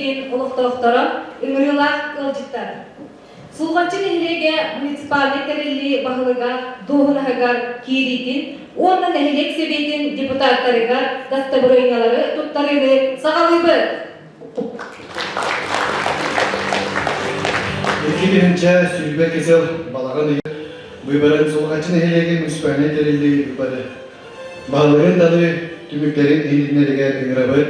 нэһилиэгин олохтоохторо, ыҥырыылаах ыалдьыттар! Сулҕаччы нэһилиэгэ муниципальнай тэриллии баһылыга дуоһунаһыгар киириитин уонна нэһилиэк сэбиэтин депутаттарыгар дастабырыанньалары туттарыыны саҕалыыбыт! 2022 сыл балаҕан ыйы быыбарын Сулҕаччы нэһилиэгин муниципальнай тэриллии быыбары баһылыгын далы түмүктэрин иһитиннэригэр ыҥырабыт.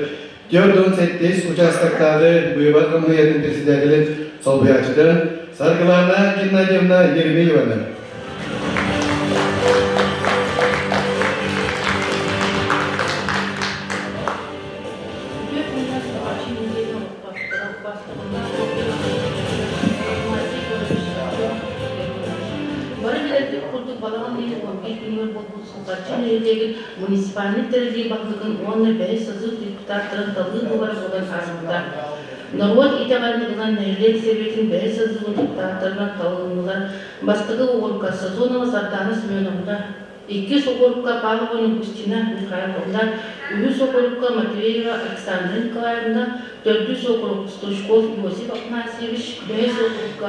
47 участоктааҕы быыбар хамыыһыйатын председателин солбуйааччытын Саргылана Геннадьевна Еремееваны. Үтүө күннэр Саҕаччы нэһилиэгин олохтоохторо убаастабыллаах Афанасий Егорович Артем Егорович. Бары билэрбит курдук балаҕан ыйын 11 күнүгэр буолбут Сулҕаччы нэһилиэгин муниципальнай тэриллии баһылыгын уонна бэһис созыв депутаттарын талыы быыбара буолан ааспыта. Норуот итэҕэлин ылан нэһилиэк сэбиэтин бэһис созывын депутаттарынан талылыннылар бастакы угурка Сазонова Сардана Семеновна, Иккис окуорукка Павлова Ньургустина Михайловна, үһүс окуорукка Матвеева Александра Николаевна, төрдүс окуорук Стручков Иосиф Афанасьевич, бэһис окуорукка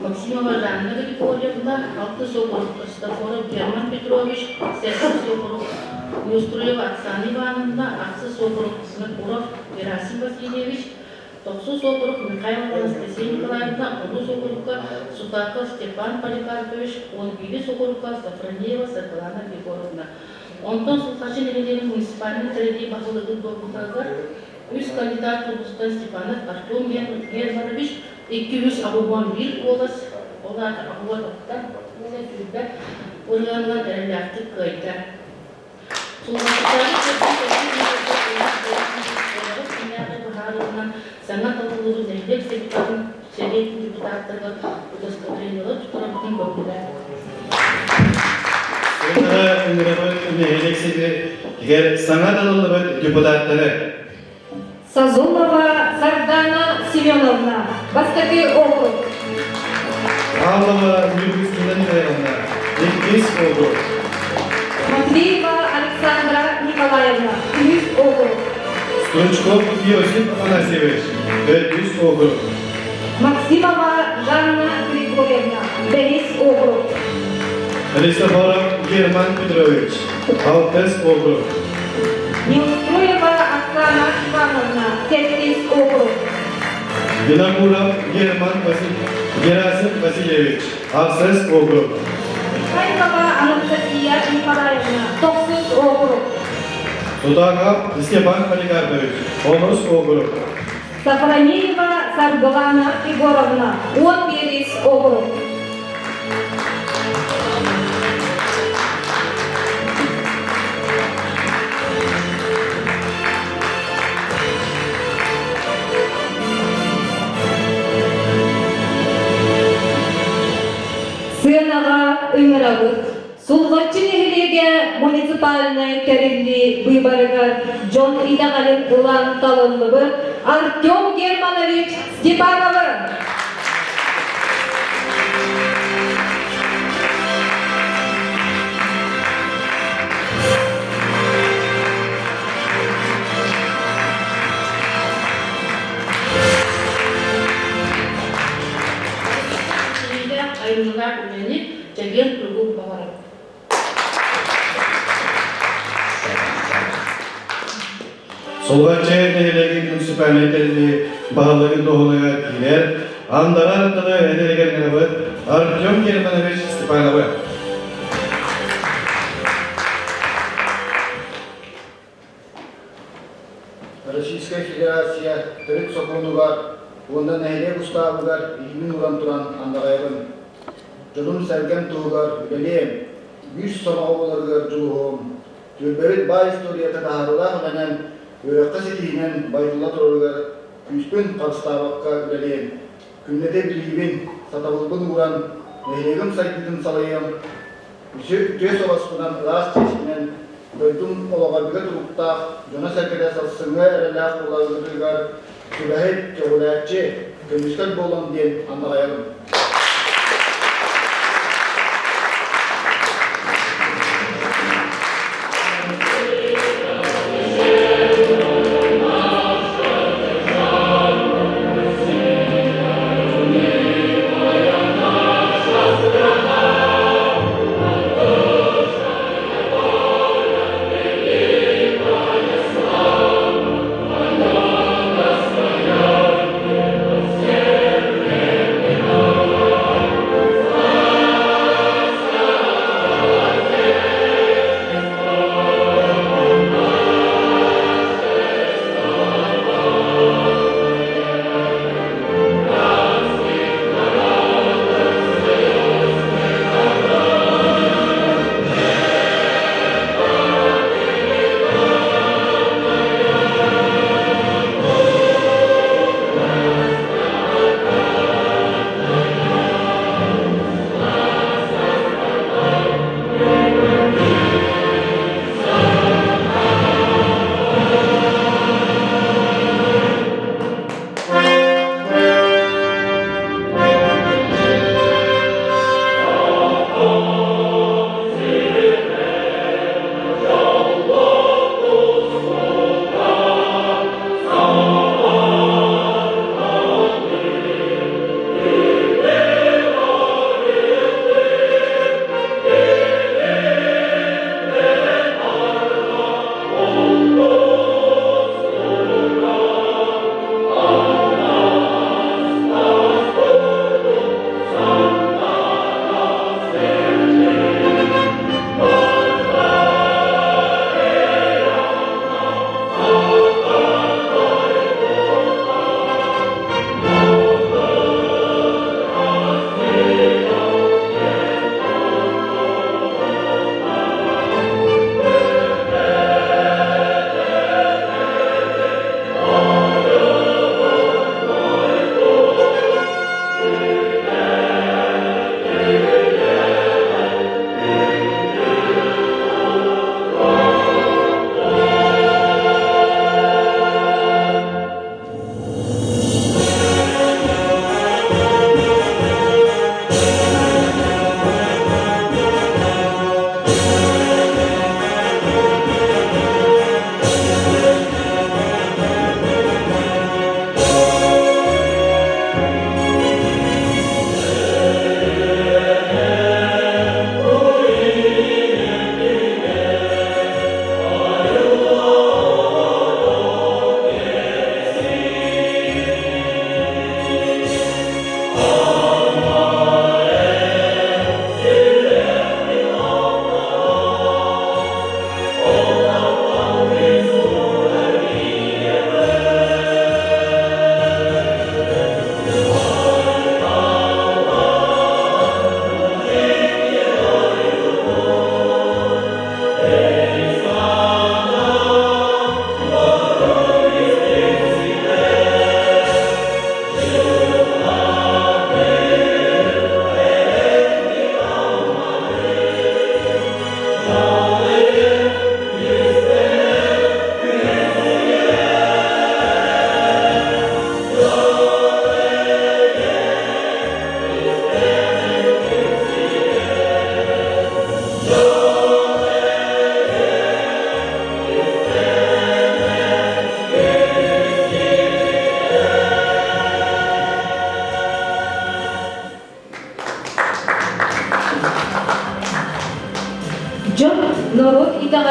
Максимова Жанна Григорьевна, алтыс окуорук Христофоров Герман Петрович, сэттис окуорук Неустроева Оксана Ивановна, ахсыс окуорук Винокуров Герасим Васильевич, Тохсус уокурук Михайлова Анастасия Николаевна, онус уокурукка Сутаков Степан Поликарпович, 11 уокурукка Софронеева Саргылана Егоровна. Онтон Сулхачы нэһилиэгин муниципальнай тэриллии баһылыгын дуоһунатыгар үс кандидат тулустан Степанов Артем Германович 281 куолас, ол аата аҕыйах сүүрбэ ырыанынан эрэллээхтик кыайда. Быһаарыытынан саҥа талыллыбыт нэһилиэк сэбиэтин депутаттарыгар удостоверениелар туттарарбытын көрдүлэр. Сыллара ыҥырабыт нэһилиэк сэбиэтигэр саҥа талыллыбыт депутаттары Сазонова Сардана Семеновна, бастакы округ. Павлова Ньургустина Михайловна, иккис округ. Матвеева Александра Николаевна, үһүс округ. Стручков Иосиф Афанасьевич, төрдүс округ. Максимова Жанна Григорьевна, бэһис округ. Христофоров Герман Петрович, алтыс округ. Неустроева Оксана Ивановна, сэттис округ. Винокуров Герман Герасим Васильевич, ахсыс округ. Михайлова Анастасия Николаевна, тохсус округ. Тутаков Степан Поликарпович, онус округ. Сафронеева Саргылана Егоровна, 11 округ. Сыанаҕа ыҥырабыт. Сулҕаччы нэһилиэгэ муниципальнай тэриллии быыбарыгар дьон итэҕэлин ылан талыллыбыт Артем Германович Степановы. Айымньылаах үлэни чэгиэн туругу баҕарабыт. Сулҕаччы нэһилиэгин муниципальнай тэриллии баһылыгын туһунугар киирэр Андаҕар тылы эдэригэр ыҥырабыт Артем Германович Степановы. Российскай Федерация төрүт сокуонугар уонна нэһилиэк устаабыгар илиибин ууран туран андаҕайабын. Дьонум-сэргэм туһугар үлэлиэм, биир сомоҕо буоларыгар дьулуһуом, түөлбэбит баай историята таһаарыылаах үлэнэн, үөрэххэ ситиһиинэн байытылла турарыгар күүспүн харыстаабакка үлэлиэм. Күннэтэ билиибин, сатабылбын ууран, нэһилиэгим сайдыытын салайыам, Үтүө суобаспынан, ыраас чиэспинэн дойдум олоҕо бигэ туруктаах, дьоно-сэргэтэ сарсыҥҥы эрэллээх буоларыгар сүбэһит, көҕүлээччи, көмүскэл буолуом диэн андаҕайабын.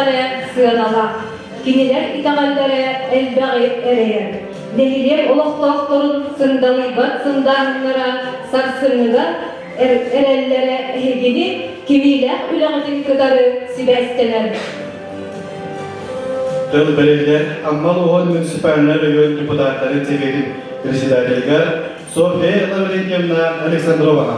көмөлөрө сыаналаах. Кинилэр итэҕэллэрэ элбэҕи эрэйэр. Нэһилиэк олохтоохторун сындалыйбат сындааһыннара сарсыҥҥыга эрэллэрэ эһигини кимиилээх үлэҕитин кытары сибээстэнэр. Тыл бэриллэр Амма улууһун муниципальнай район депутаттарын сэбиэтин председателигэр Софья Лаврентьевна Александроваҕа.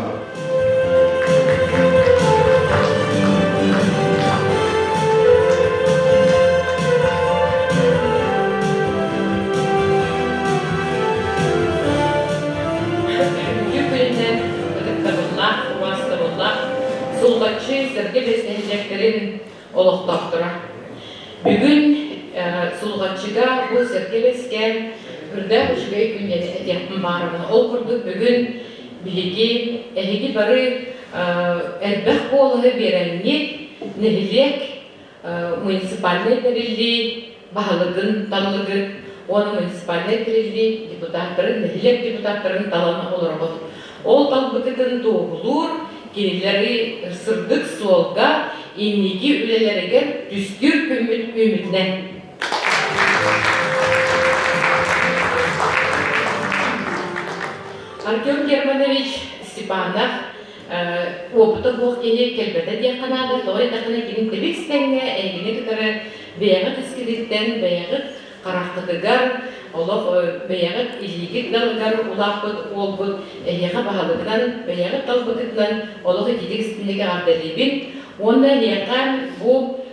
Үтүө күнүнэн ытыктабыллаах, убаастабыллаах Сулҕаччы сэргэ бэс нэһилиэктэрин олохтоохторо. Бүгүн Сулҕаччыга бу сэргэ бэскэ үрдээх үчүгэй күн диэн этиэхпин баҕарабын. Ол курдук бүгүн биһиги эһиги бары элбэх куолаһы биэрэҥҥит нэһилиэк муниципальнай тэриллии баһылыгын таллыгыт уонна муниципальнай тэриллии депутаттарын, нэһилиэк депутаттарын талан олороҕут. Ол талбытытын туоһулуур кинилэри сырдык суолга инники үлэлэригэр түстүүр күммүт үүмүтүнэн. Артем Германович Степанов уопута суох киһи кэлбэтэ диэххэ наада. Тоҕо диэтэххинэ кини тэбис тэҥҥэ эйгини кытары бэйэҕит искититтэн, бэйэҕит хараххытыгар, олох бэйэҕит илиигит далыгар улааппыт уолбут эһиэхэ баһылыгынан, бэйэҕит талбытытынан олох итиитик истинник эҕэрдэлиибин. Уонна эһиэхэ бу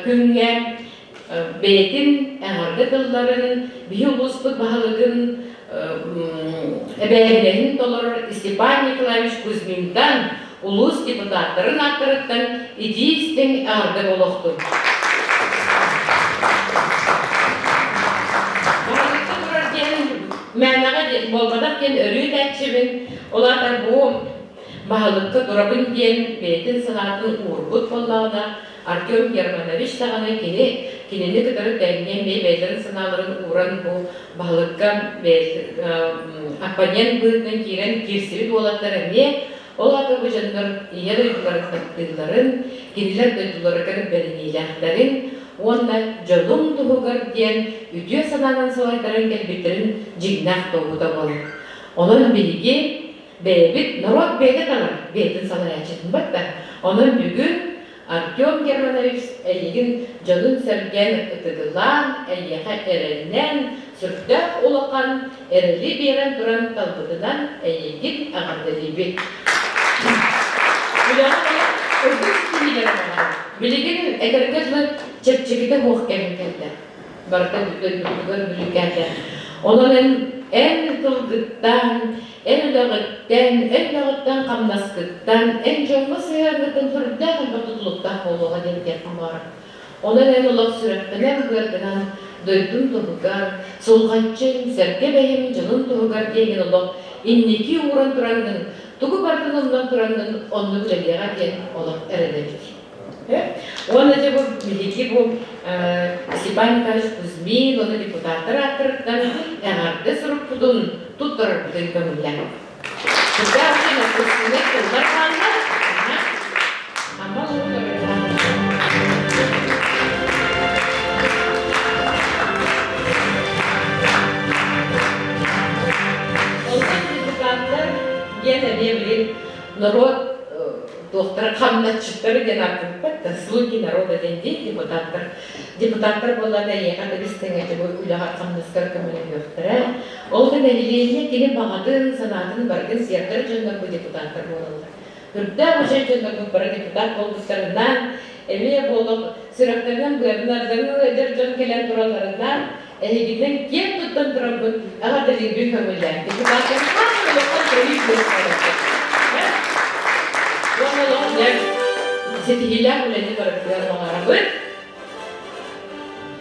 күҥҥэ бэйэтин эҕэрдэ тылларын биһи улууспут баһылыгын эбээһинэһин толорор Степан Николаевич Кузьминтан улуус депутаттарын ааттарыттан итии истиҥ эҕэрдэ буолуохтун. Баһылыкка турар диэн мээнэҕэ буолбатах диэн өрүү этээччибин. Ол аата бу баһылыкка турабын диэн бэйэтин санаатын уурбут буоллаҕына, Артем Германович даҕаны кини кинини кытары тэҥҥэ эмиэ бэйэлэрин санааларын ууран бу баһылыкка оппонент быһыытынан киирэн киирсибит уолаттар эмиэ ол аата бу дьоннор ийэ дойдуларын таптыылларын, кинилэр дойдуларыгар бэриниилээхтэрин уонна дьонум туһугар диэн үтүө санаанан салайтаран кэлбиттэрин дьиҥнээх туоһута буолар. Онон биһиги бэйэбит норуот бэйэтэ талар, бэйэтин салайааччытын батта. Онон бүгүн Артем Германович эйигин дьонун-сэргэн ытыгылаан, эйиэхэ эрэнэн, сүрдээх улахан эрэли биэрэн туран талбытынан эйигин эҕэрдэлиибит. Үлэҕэ олох үрдүк ситиһиилэри баҕарабын. Билигин этэргэ дылы чэпчэкитэ суох кэм кэллэ. Барыта дойдубутугар бүрүүкээтэ. Онон эн, эн тылгыттан, Эн үлэҕиттэн, эн үлэҕиттэн хамнаскыттан, эн дьоҥҥо сыһыаҥҥытын сүрдээх элбэх тутулуктаах буолуоҕа диэн этиэххин баҕарар. Онон эн олох сүрэххинэн-быаргынан дойдуҥ туһугар, сулҕаччыҥ, сэргэ бэйэм дьонун туһугар диэҥин олох инники ууран тураҥҥын, тугу барытын умнан тураҥҥын оннук үлэлиэҕэ диэн олох эрэнэбит. Уонна дьэ бу биһиги бу Степан Николаевич Кузьмин уонна депутаттар ааттарыттан эҕэрдэ сурукпутун туттарарбытын көҥүллээн. Сүрдээх напутственный тыллар хааллар. Амма Онтон депутаттар диэн эмиэ билин норуот туохтара хамначчыттары диэн ааттыыбыт да слуги народа диэн дии депутаттар депутаттар буоллар эйиэхэ да бистэҥэ бу үлэҕэ хамнаскар көмөлөһүөхтэрэ ол да нэһилиэнньэ кини баҕатын санаатын барытын сиэрдэр дьоннор бу депутаттар буолаллар үрдээх үчүгэй дьоннорбут бары депутат буолбуттарынан эмиэ буолуох сүрэхтэринэн быарынан ыалдьар дьон кэлэн туралларынан эһигинэн киэн туттан тураммын эҕэрдэлиирбин көҥүллээн депутаттар олохтон төрүү Уонна олох дьэ ситиһиилээх үлэни барытыгар баҕарабыт.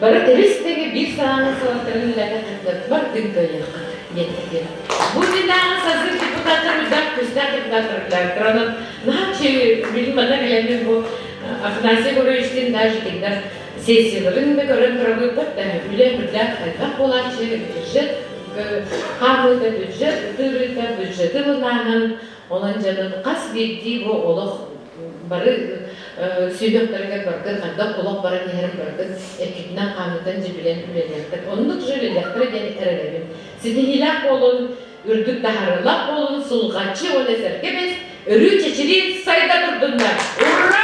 Бары тэбис-тэҥэ биир санааны салалтарын үлэлэтэххитинэ бардын кыайыаххыт диэн этиэм. Бу иннинээҕи сазыр депутаттар үрдээх күүстээх депутаттар үлэлээбиттэр. Онон наһаа билим манна кэлэммин бу Афанасий Егоровичтыын даже кинилэр сессияларын да көрөн турабыт да үлэ үрдээх элбэх буолааччы бюджет хаамыыта бюджет тыырыыта бюджеты ылынааһын онон дьонун хас биирдии бу олох бары. Сүһүөхтэригэр барытын хайдах олох баран иһэрин барытын эккитинэн-хааммытынан дьибилэн үлэлиэхтэр. Оннук же үлэлиэхтэрэ диэн эрэнэбин. Ситиһиилээх буолун, үрдүк таһаарыылаах буолун, сулҕаччы уонна сэргэ бэс өрүү чэчирии сайда турдуннар! Ура!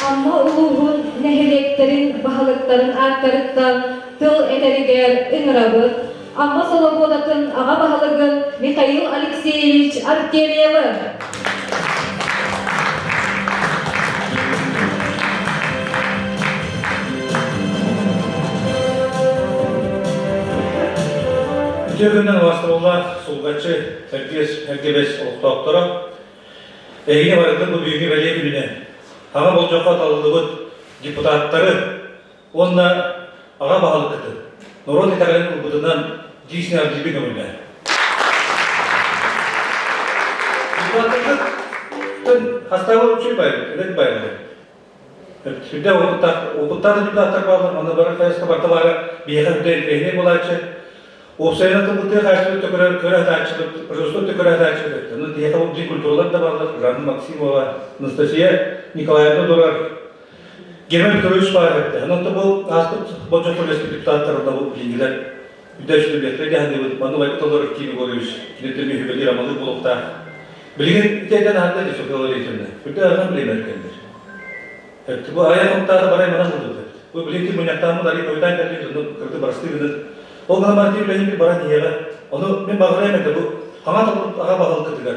Амма улууһун нэһилиэктэрин баһылыктарын ааттарыттан тыл этэригэр ыҥырабыт Амма Солобуодатын аҕа баһылыгын Михаил Алексеевич Артемьевы. Үтүө күнүнэн убаастабыллаах Сулҕаччы Сэргиэс Эргэбэс олохтоохторо, эһигини барытын бу бүгүҥҥү бэлиэ күнүнэн хаҥа болдьоххо талыллыбыт депутаттары уонна аҕа баһылыккытын норуот итэҕэлин ылбытынан дьиҥ ардыыбын көҥүллээн. Депутаттаргыт хастаабы үчүгэй байбыт, үлэт байбыт. Сүрдээх опыттаах, опыттаах депутаттар бааллар, манна бары хайысха барыта баара биһиэхэ үрдэ интэриэһинэй буолааччы. Уопсайынан тылбытыы хаачыстыбыт төкөрөр көрө сатааччыбыт, производство төкөрө сатааччыбыт эбит. Ону биһиэхэ бу культуралар да бааллар, Жанна Максимова, Анастасия Николаевна турар, Герман Петрович баар эбит. Онон бу ааспыт болдьоххо үлэспит депутаттар онно бу билиҥҥилэр үрдэ үлэттэр дьаһаныыбыт. Манна байбыт олорор Ким Егорович киниттэн үһүбэлиир амалыыр буолуохтаах. Билигин ити аһарда дии Софья Валерьевна. Үрдэ архан билимэр кэллэр. Бу айан хонтаата барай манан сылдьыбыт. Бу билигин ким мунньахтааммыт арый хойутаан кэллибит, онно кырды барыстыы гыныр. Ол гынан баран үлэһин баран иһиэҕэ. Ону мин баҕарыам этэ бу хаҥа талбыт аҕа баһылыккытыгар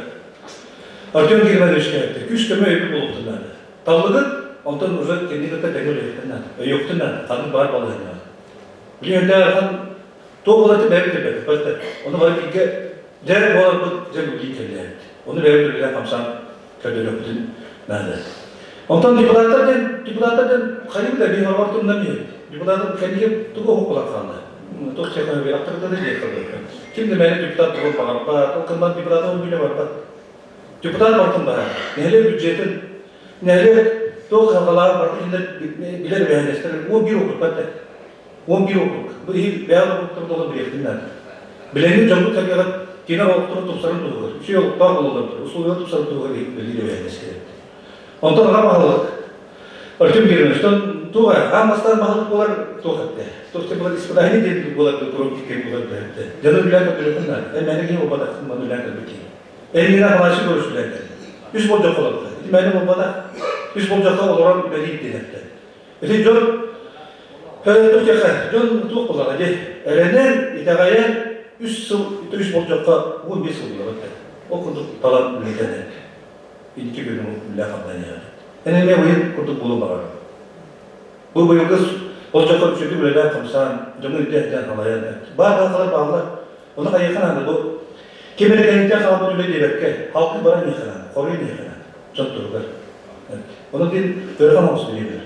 Артем Германович кэлбитэ. Күүс-көмө өйөбүл буолуохтун наада. Таллыгыт, онтон уже кинини кытта тэҥҥэ үлэһиэхтин наада. Өйүөхтүн наада. Ханнык баар балаһыанньаҕа. Билигин өлөөр туох буолар бэйэбит билбэппит. Бачта. Ону бары бииргэ дьэ буоларбыт дьэ билии кэллээбит. Ону бэйэбит үлэлээн хамсаан көрдөрүөхпүтүн наада. Онтон депутаттар диэн депутаттар диэн хайыы да биир хоргор тумнан иһит. Депутаттар кэнники тугу оһуккулар хаалла. Туох чехоны биэрахтарда да диэх Ким да мээнэ депутат буолуон баҕарбат, ол кыммат депутат ол биле барбат. Депутат бартын баһар. Нэһилиэк бюджетин, нэһилиэк туох кыһалҕалааҕын барытын билэр эбээһинэстэр 11 округпат да. 11 округ. Бу иһи бэйэ округтар долар билиэхтин наада. Билэҥҥин дьоммут сэргэҕит кини олохторун тупсарын туһугар, үчүгэй олохтоох буолаллар, условия тупсарын туһугар билиир эбээһинэстэр. Онтон аҕа баһылык Артем Кириллович, туох аан бастаан баһылык буолар туох этте? Туох буолар испытание диэн буолар громкий буолар этте. Дьону үлээн көрдөрүөххүн наада. Эн мээнэ киһи буолбатаххын, маны үлээн көрбүт киһи. Эйигин Афанасий Егорович үлээн кэллэ. Үс болдьоххо олорбута. Ити мээнэ буолбатах. Үс болдьоххо олорон үлэлиир диэн эттэ. Ити дьон туох дьон туох буоллаҕа дии. Эрэнэн, итэҕэйэн үс сыл, үс болдьоххо 15 сыл буолар. Ол курдук талан үлэлэтэн инники күнү үлэ хамнаныаҕа. Эн эмиэ быйыл курдук буолуон баҕарабын. Бу быйылгы болдьоххо үчүгэй үлэлээн хамсаан, дьону үрдэ-үрдээн халайан, баар халкалар бааллар. Ону хайыахха наада бу ким эрэ кэнниттэн хаалбыт үлэ диэбэккэ, халкы баран иһиэхэ наада, хоруйан иһиэхэ наада дьон туһугар. Ону диэн ыарахан оҕус билиэбилэр.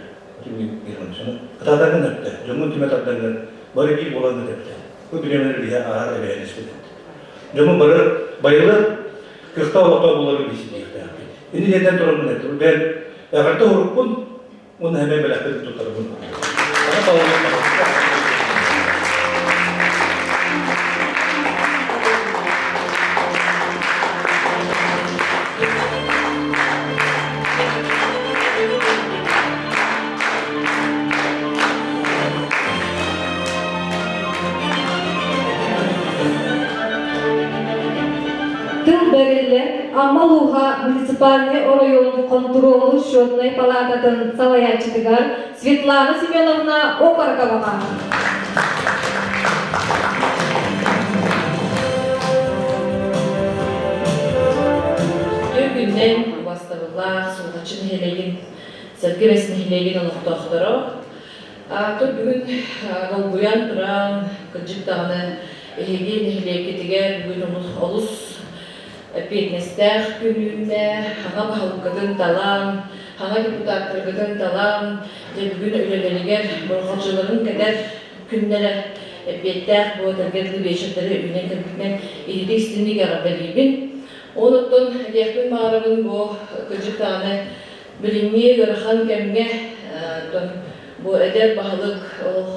Кытаатаргын эптэ, дьоҥҥун түмэ тардаҥҥын, бары биир буолаҥҥыт эптэ. Бу бириэмэлэр биһэ ааһар эбээһинэспит. Дьону бары байылы кыахтаах олохтоох буолары билсиниэхтээхпит. Ини диэнтэн тураммын эттим. Бэл эҕэрдэ уруккун уонна эмиэ бэлэхпин туттарабын. Аны талыллан Тыл бэриллэр Амма улууһа муниципальнай оройуон хонтуруолу-счетнай палаататын салайааччытыгар Светлана Семеновна Окороковаҕа. Үтүө күнүнэн убастабыллаах Сулҕаччы нэһилиэгин, Сэргэ Бэс нэһилиэгин олохтоохторо Тут бүгүн долгуйан туран, кырдьык даҕаны, эһиги нэһилиэккитигэр бүгүн олус эппиэтинэстээх күн үүннэ, хаҥа баһылыккытын талан, хаҥа депутаттаргытын талан, дьэ бүгүн үлэлэригэр бурҕалдьыларын кэтэр күннэрэ эппиэттээх бу этэргэ дылы биэчэрдэри үүнэн кэлбитинэн иһити истинник эҕэрдэлиибин. Ол оттон этиэхпин баҕарабын бу кырдьык даҕаны билиҥҥи ыарахан кэмҥэ оттон. Бу эдэр баһылык олох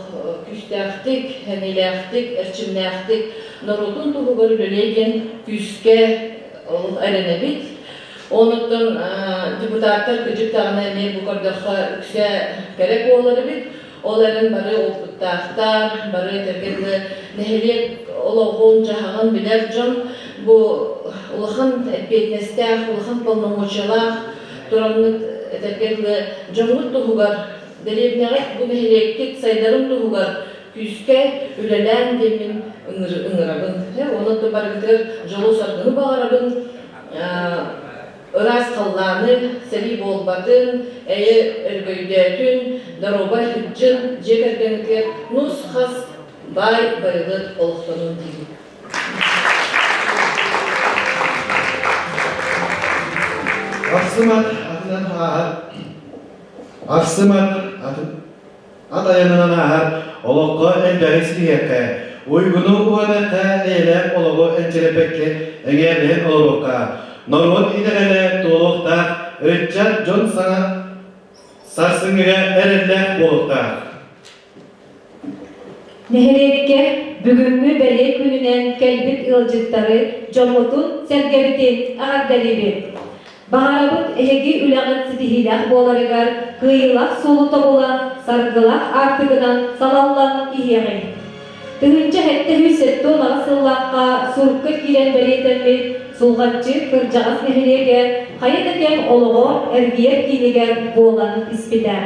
күүстээхтик, сэниилээхтик, эрчимнээхтик норуотун туһугар үлэлиэ диэн күүскэ олох эрэнэбит. Онуттан депутаттар кыдьык даҕаны эмиэ бу көрдөххө үксэ кэрэ буолар эбит. Ол эрэн бары опыттаахтар, бары этэргэ дылы нэһилиэк олоҕун-дьаһаҕын билэр дьон бу улахан эппиэтинэстээх, улахан полномочиялаах тураммыт этэргэ дылы дьоҥҥут туһугар, дэриэбинэҕит бу нэһилиэккит сайдарын туһугар күүскэ үлэлээн диэммин ыҥырабын. Онон барыгытыгар дьолу-саргыны баҕарабын. Ыраас халлааны, сэрии буолбатын, эйэ өргөйдөөтүн, доруобай сылдьын, дьиэ кэргэҥҥитигэр нус-хас баай байылыат олохтонун диибин. Ахсымат атынан ааһар, ахсымат атын ат айанынан ааһар олоххо элбэҕи ситиһиэххэ, уйгуну уһаныахха, эйэлээх олоҕу энчирэппэккэ эҥээрдэһэн олоруохха, норуот итэҕэлэ туолуохтаах, ыччат дьон саҥа сарсыҥҥыга эрэллээх буолуохтаах. Нэһилиэккэ бүгүҥҥү бэлиэ күнүнэн кэлбит ыалдьыттары дьоммутун, сэргэбитин эҕэрдэлиибит! Баҕарабыт эһиги үлэҕит ситиһиилээх буоларыгар, кыайыылаах суолу тобулан, саргылаах аартыгынан салаллан иһиэҕиҥ. 1778 сыллаахха сурукка киирэн бэлиэтэммит Сулҕаччы кырдьаҕас нэһилиэгэ хайа да кэм олоҕо эргийэр киинигэр буолан испитэ.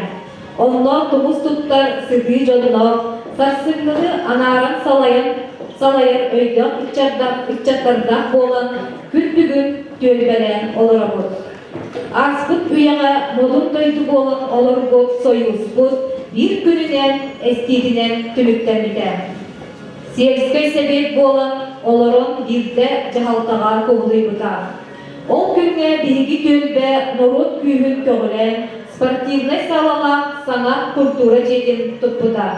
Онно тумус туттар сытыы дьонноох, сарсыҥҥыны анааран салайан салайар өйдөөх ыччаттардаах буолан күн бүгүн түөлбэлээн олоробут. Ааспыт үйэҕэ модун дойду буолан олорбут Союзпут биир күнүнэн эстиитинэн түмүктэммитэ. Сельскэй сэбиэт буолан олорон биирдэ дьаһалтаҕа кубулуйбута. Ол күҥҥэ биһиги түөлбэ норуот күүһүн көҕүлээн спортивнай саалалаах саҥа культура дьиэтин туппута.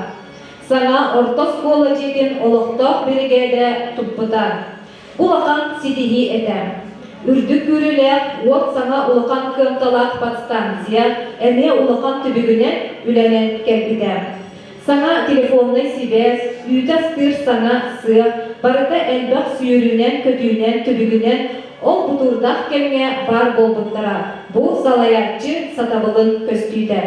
Саҥа орто оскуола дьиэтин олохтоох биригээдэ туппута. Улахан ситиһии этэ. Үрдүк күүрүүлээх уот саҥа улахан кыамталаах подстанция эмиэ улахан түбүгүнэн үлэнэн кэлбитэ. Саҥа телефоннай сибээс, үүтэ астыыр саҥа сыах барыта элбэх сүүрүүнэн-көтүүнэн, түбүгүнэн ол бутуурдаах кэмҥэ баар буолбуттара. Бу салайааччы сатабылын көстүүтэ.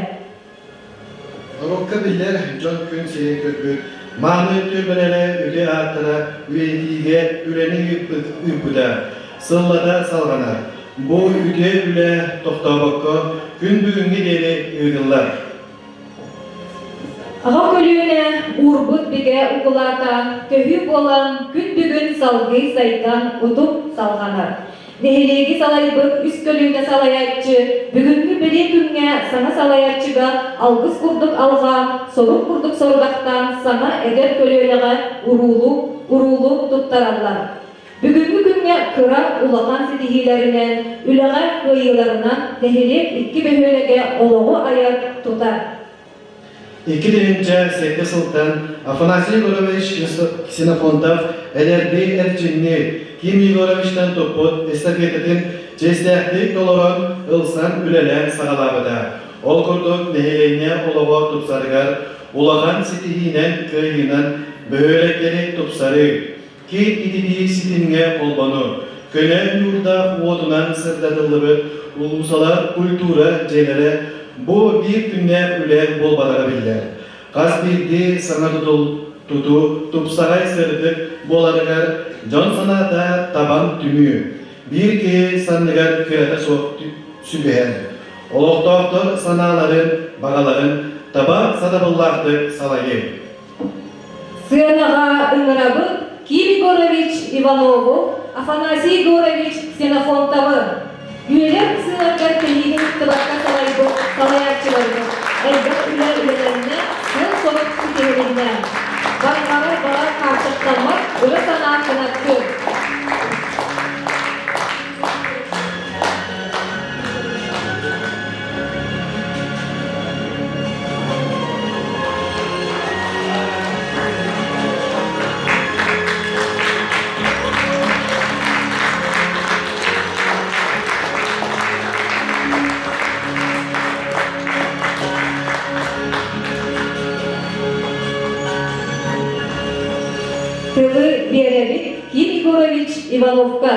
Норуокка биллэр дьон күн сирин көрбүт мааны түөлбэлэрэ үтүө ааттара үйэтиигэ үлэни ыыппыта сыллата салҕанар. Бу үтүө үлэ тохтообокко күн бүгүҥҥэ диэри ыытыллар. Аҕа көлүөнэ уурбут бигэ укулаата төһүү буолан күн бүгүн салгыы сайдан утум салҕанар. Нэһилиэги салайбыт үс көлүөнэ салайааччы бүгүҥҥү бэлиэ күҥҥэ саҥа салайааччыга алгыс курдук алҕаан, сорук курдук сорудахтаан саҥа эдэр көлүөнэҕэ уруулу, уруулу туттараллар. Бүгүҥҥү күҥҥэ кыра, улахан ситиһиилэринэн, үлэҕэ кыайыыларынан нэһилиэк икки бөһүөлэгэ олоҕу айар, тутар. 2007 сылтан Афанасий Егорович Ксенофонтов эдэрдии эрчимни Ким Егоровичтан туппут эстафетатын чиэстээхтик толорон, ылсан үлэлээн саҕалаабыта. Ол курдук нэһилиэнньэ олоҕо тупсарыгар улахан ситиһиинэн, кыайыынан бөһүөлэктэри тупсарыы, Киин ититии ситимҥэ холбону, көнө ньуурдаах уотунан сырдатыллыбыт улуусалар культура дьиэлэрэ бу биир күннээх үлэ буолбатаҕа биллэр. Хас биирдии саҥа тутул тутуу тупсаҕай сырдык буоларыгар дьон санаата табан түмүү, биир киһи санныгар кыата суох сүгэһэр. Олохтоохтор санааларын, баҕаларын таба сатабыллаахтык салайыы. Сыанаҕа ыҥырабыт Ким Егорович Иванову, Афанасий Егорович Ксенофонтовы. Үөрэх сыаларгар тэһиини кыттыбакка салайбыт салайааччыларбыт элбэх үлэ үлэлэннэ, сыал-сорук ситиһилиннэ. Барҕарар баҕа хааччахтаммат ыра санаа кынаттыыр. Тылы биэрэбит Ким Егорович Ивановка.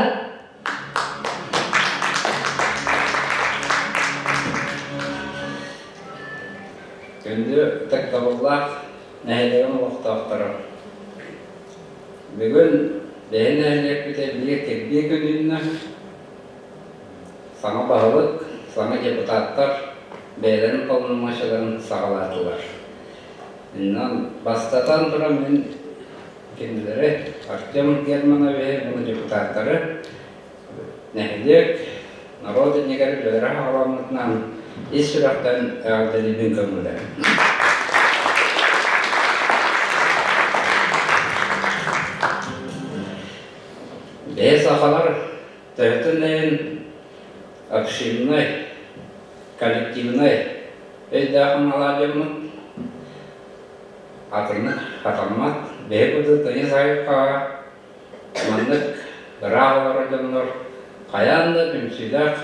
Күндү ытыктабыллаах нэһилиэгим олохтоохторо! Бүгүн биһи нэһилиэкпитэ биир кирбии күн үүннэ. Саҥа баһылык, саҥа депутаттар бэйэлэрин полномочияларын саҕалаатылар. Иннан бастатан туран мин кинилэри Артем Германовиһы уонна депутаттары нэһилиэк норуот иннигэр үлэлэрэ хаалламмытынан ис сүрэхтэн эҕэрдэлиибин көҥүлэһин. Бэйэ сахалар төһөтүн иһин общиннай, коллективнай өйдөөх аналаах дьоммут атыннык хатаммат бэйэ курдук тыйыс айылҕаҕа Маннык ыраах олорор дьоннор хайаан да түмсүүлээх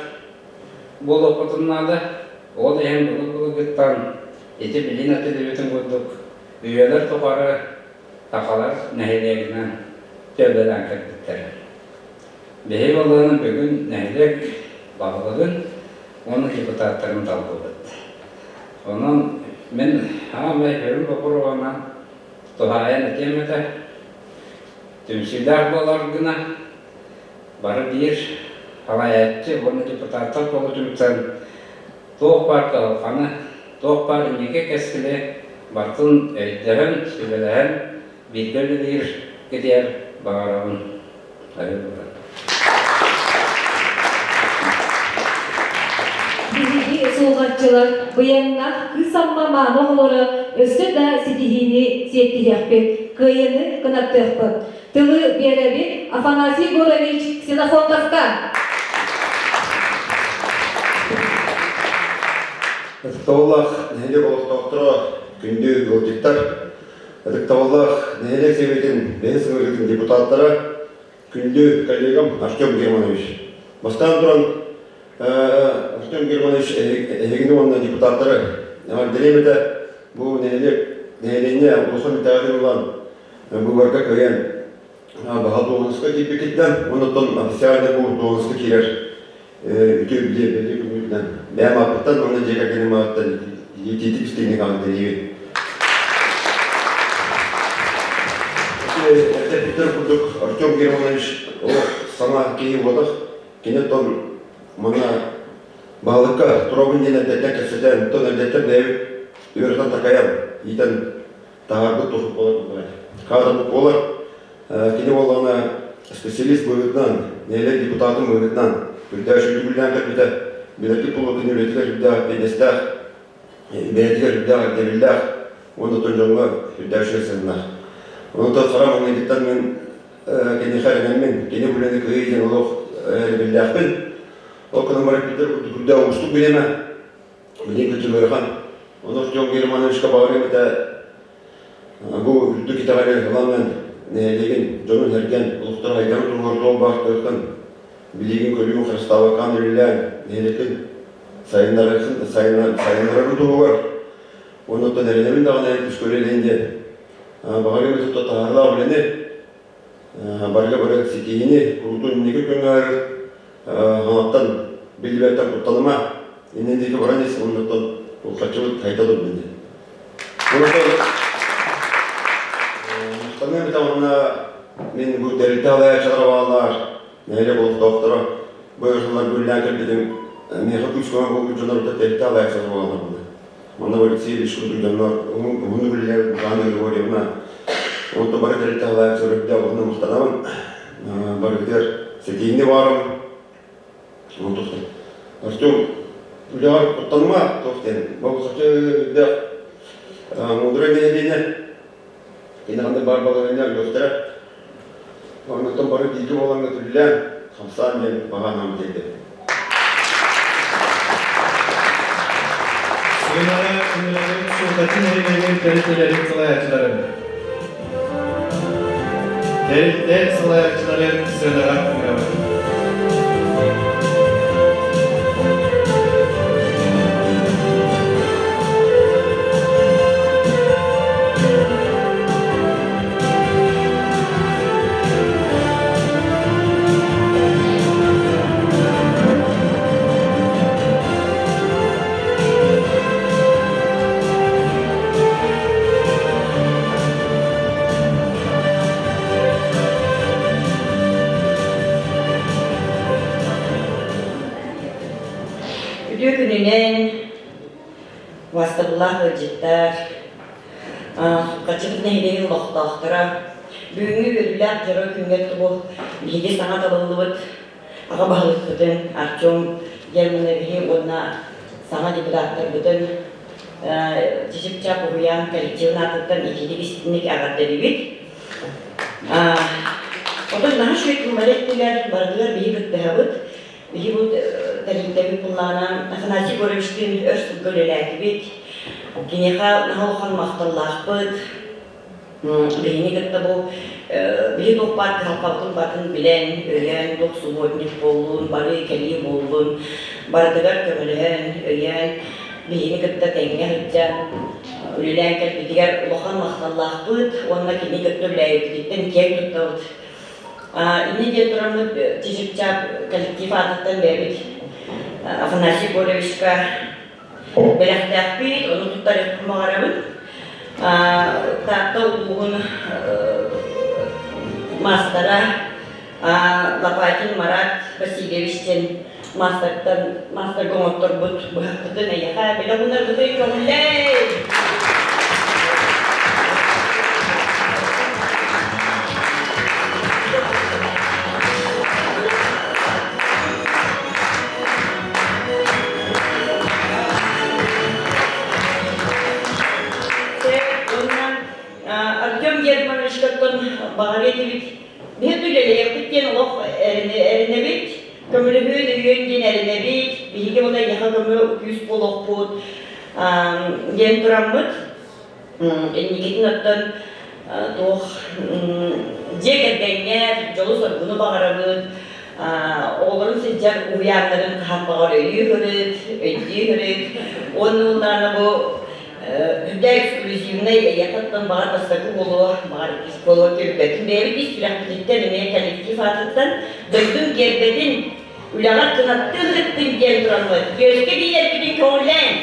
буолуоххутун наада. Ол иһин былыр-былыргыттан ити билин этиллибитин курдук үйэлэр тухары сахалар нэһилиэгинэн төлөлөөн кэлбиттэрэ. Биһиги буоллаҕына бүгүн нэһилиэк баһылыгын уонна депутаттарын таллыбыт. Онон мин саамай сүрүн боппуруоһунан туһаайан этиэм этэ, Түмсүүлээх буолар гына бары биир салайааччы уонна депутаттар буола түмсэн туох баар кыһалҕаны, туох баар инники кэскили барытын өйдөһөн, сүбэлэһэн бииргэ үлэлиир китиэр баҕарабын. Биһиги суолҕаччылар быйаҥнаах кыыс Амма мааны оҕолоро өссө да ситиһиини сиэттиһиэхпит, кыайыыны кынаттыахпыт. Тылы биэрэбит Афанасий Егорович Ксенофонтовка. Ытыктабыллаах нэһилиэк олохтоохторо, күндү ыалдьыттар, ытыктабыллаах нэһилиэк сэбиэтин бэһис ыҥырыытын депутаттара, Күндү коллегам Артем Германович, бастаан туран Артем Германович эһигини уонна депутаттары эҕэрдэлиэм этэ. Бу нэһилиэк нэһилиэнньэ улахан итэҕэлин ылан быыбарга кыайан баһа дуоһунаска киирбиккитинэн уонна оттон официальный бу дуоһунаска киирэр үтүө билиэ бэлиэ күнүнэн бэйэм ааппыттан уонна дьиэ кэргэним ааттан итиитик истиҥник эҕэрдэлиибин. Эрдэттэн курдук Артем Германович олох саҥа киһи буолбатах. Кини оттон манна баһылыкка туробун диэн эрдэттэн кэпсэтэн, оттон эрдэттэн бэйэбит үөрэтэн такайан, иитэн таһаарбыт туһук буолар. Каадырбыт буолар. Кини буоллаҕына специалист быһыытынан, нэһилиэк депутатын быһыытынан үрдээх үтүгүллээн кэлбитэ. Билэргит буолуо кини үлэтигэр үрдээх эппиэтинэстээх, бэйэтигэр үрдээх ирдэбиллээх уонна оттон дьоҥҥо үрдээх үчүгэй сыһыаннаах. Онон хара маҥнайгыттан мин киниэхэ эрэнэммин, кини бу үлэни кыайыы диэн олох эрэбиллээхпин. Ол гынан баран билэр курдук үрдээх уустук бириэмэ. Билигин кырдьык ыарахан. Ону Артем Германовичка баҕарыам этэ Бу үрдүк итэҕэли ылаҥҥын нэһилиэгин дьонун-сэргэн олохторо айдарын туһугар туох баар кыаххын, билиигин-көрүүгүн харыстаабаккаан үлэлээн нэһилиэккин сайыннарарын туһугар уонна оттон эрэнэбин даҕаны күүскэ үлэлиэн диэн баҕарыам этэ таһаарыылаах үлэни барыга бары ситиһиини куруутун инники күҥҥэ хаҥаттан биллибэттэн куттаныма иннин диэки баран ис уонна улхаччыбыт хайта турдун диэн. Махтаныам этэ уонна мин бу тэрилтэ салайааччылара бааллар, нэһилиэк олохтоохторо бу ырытыллар гүллээн кэлбитим миэхэ күүс-көмө буолбут дьоннор тэрилтэ салайааччылара буолаллар буолла. Манна Алексей Ильич курдук дьоннор уһуннук үлэлээбит Михаил Григорьевна онто бары тэрилтэ салайааччылара үрдээх уһунна махтанабын. Барыгытыгар ситиһиини баҕарабын. Артем үлэҕэр куттаныма туох диэн бу үрдээх муударай нэһилиэнньэ кини ханнык баар балаһыанньа үлүөхтэрэ оннуттан бары бииргэ буолан үлэлээн хамсаан диэн баҕа санаам тиэрдэбин. Сыанаҕа ыҥырабын Сулҕаччы нэһилиэгин тэрилтэлэрин салайааччыларын. Тэрилтэ салайааччыларын сыанаҕа ыҥырабын. Ытыктабыллаах ыалдьыттар, Суккаччыбыт нэһилиэгин олохтоохторо, бүгүҥҥү үөрүүлээх дьоро күҥҥэ тубу биһиги саҥа талыллыбыт аҕа баһылыкпытын Артем Германовиһы уонна саҥа депутаттарбытын Чичипчап уһуйаан коллективын аатыттан итиитик истиҥник эҕэрдэлиибит. Отон наһаа үчүгэй тыллары эттилэр, барытыгар биһи кыттыһабыт. Биһи бу тэрилтэбит былаана Афанасий Егоровичтыын өр сылга үлэлээтибит. Киниэхэ наһаа улахан махталлаахпыт. Биһини кытта бу биһи туох баар кыһалҕабытын батын билэн, өйөөн, туох субботник буоллун, барыы кэлии буоллун, барытыгар көмөлөһөн, өйөөн, биһини кытта тэҥҥэ сылдьан үлэлээн кэлбитигэр улахан махталлаахпыт уонна кини кытта үлэлээбиппититтэн киэн туттабыт. Инньэ диэн тураммыт Чичипчаап коллектив аатыттан бэйэбит Афанасий Егоровичка бэлэхтээхпит, ону туттарыахпын баҕарабын. Таатта улууһун маастара Лопатин Марат Васильевич диэн маастартан маастарга оҥотторбут быһахпытын эйиэхэ бэлэх уунарбытын көҥүллээ! Артем Германовичтан баҕарыа этибит. Биһи үлэлиэхпит диэн олох эрэнэбит. Көмөлөһүөн өйүөн диэн эрэнэбит. Биһиги оны эйиэхэ көмө күүс буолуохпут диэн тураммыт. Инникитин оттон туох дьиэ кэргэҥҥэр дьолу-соргуну баҕарабыт. Оҕолорун сылдьар уһуйааннарын хаһан баҕар өйүү сырыт, өйдүү сырыт. Уонна уонна бу үрдэ эксклюзивнай эйиэхэттэн баҕар бастакы буолуо, баҕар иккис буолуо түрбэтин бэйэбит ис сүрэхпититтэн эмиэ коллектив аатыттан дойдум гиэрбэтин үлэҕэр кынаттыы сырыттын диэн тураммыт үөскэ биэрбитин көҥүллээн.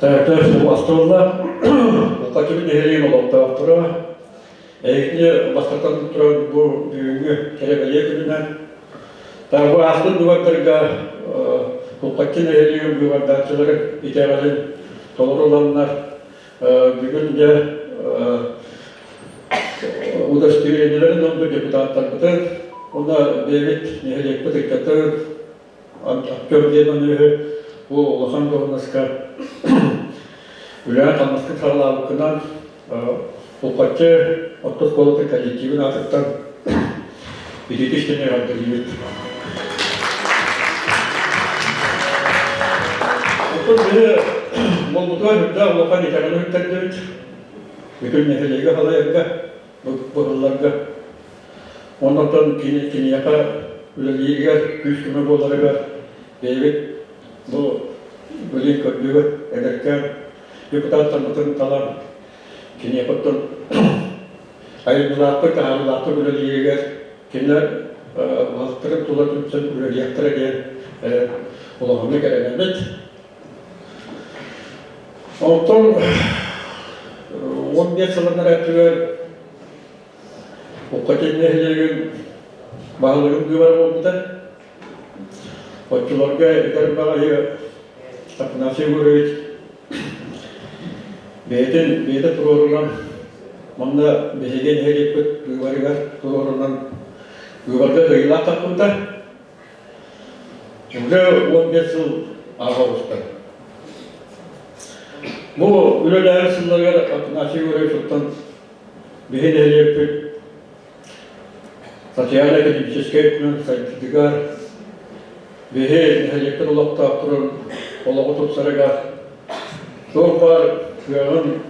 Таятар Астолла, Хотун нэһилиэгин олохтоохторо, эһигини бастатан туран бу бүгүҥҥү кэрэ-бэлиэ күнүнэн бу ааспыт быыбардарга Кулпаччы нэһилиэгин быыбардааччылары итэҕэлин толору ыланнар бүгүн дьэ удостоверениеларын ылбыт депутаттарбытын уонна бэйэбит нэһилиэкпит ыччатын Артем Германовиһы бу улахан дуоһунаска үлэҕэ-хамнаска саҕалаабыккынан Кулпаччы орто оскуолатын коллективын аатыттан итити истэн эҕэрдэлиибит. Оттон биһи буолбутугар үрдээх улахан итэҕэли үктэрдибит. Бүтүн нэһилиэги салайарга, быһылларга. Оннуттан кини киниэхэ үлэлииригэр күүс-көмө буоларыгар бэйэбит бу билин көрдүбүт эдэркээн депутаттарбытын талан киниэхэ оттон айымньылаахтык, таһаарыылаахтык үлэлииригэр кинилэр баһылыктарын тула түмсэн үлэлиэхтэрэ диэн улаханнык эрэнэбит. Онтон 15 сылын өттүгэр Уккатын нэһилиэгин баһылыгын быыбара буолбута. Оччолорго эдэр баҕайы Афанасий Егорович бэйэтин бэйэтэ туруорунан манна биһиги нэһилиэкпит быыбарыгар туруорунан быыбарга кыайыылаах тахсыбыта. Уже 15 сыл ааҕа оҕуста. Бу үлэлээбит сылларыгар Афанасий Егорович оттон биһи нэһилиэкпит социально-экономическай өттүнэн сайдыытыгар, биһи нэһилиэкпит олохтоохторун олоҕу тупсарыгар туох баар кыаҕын,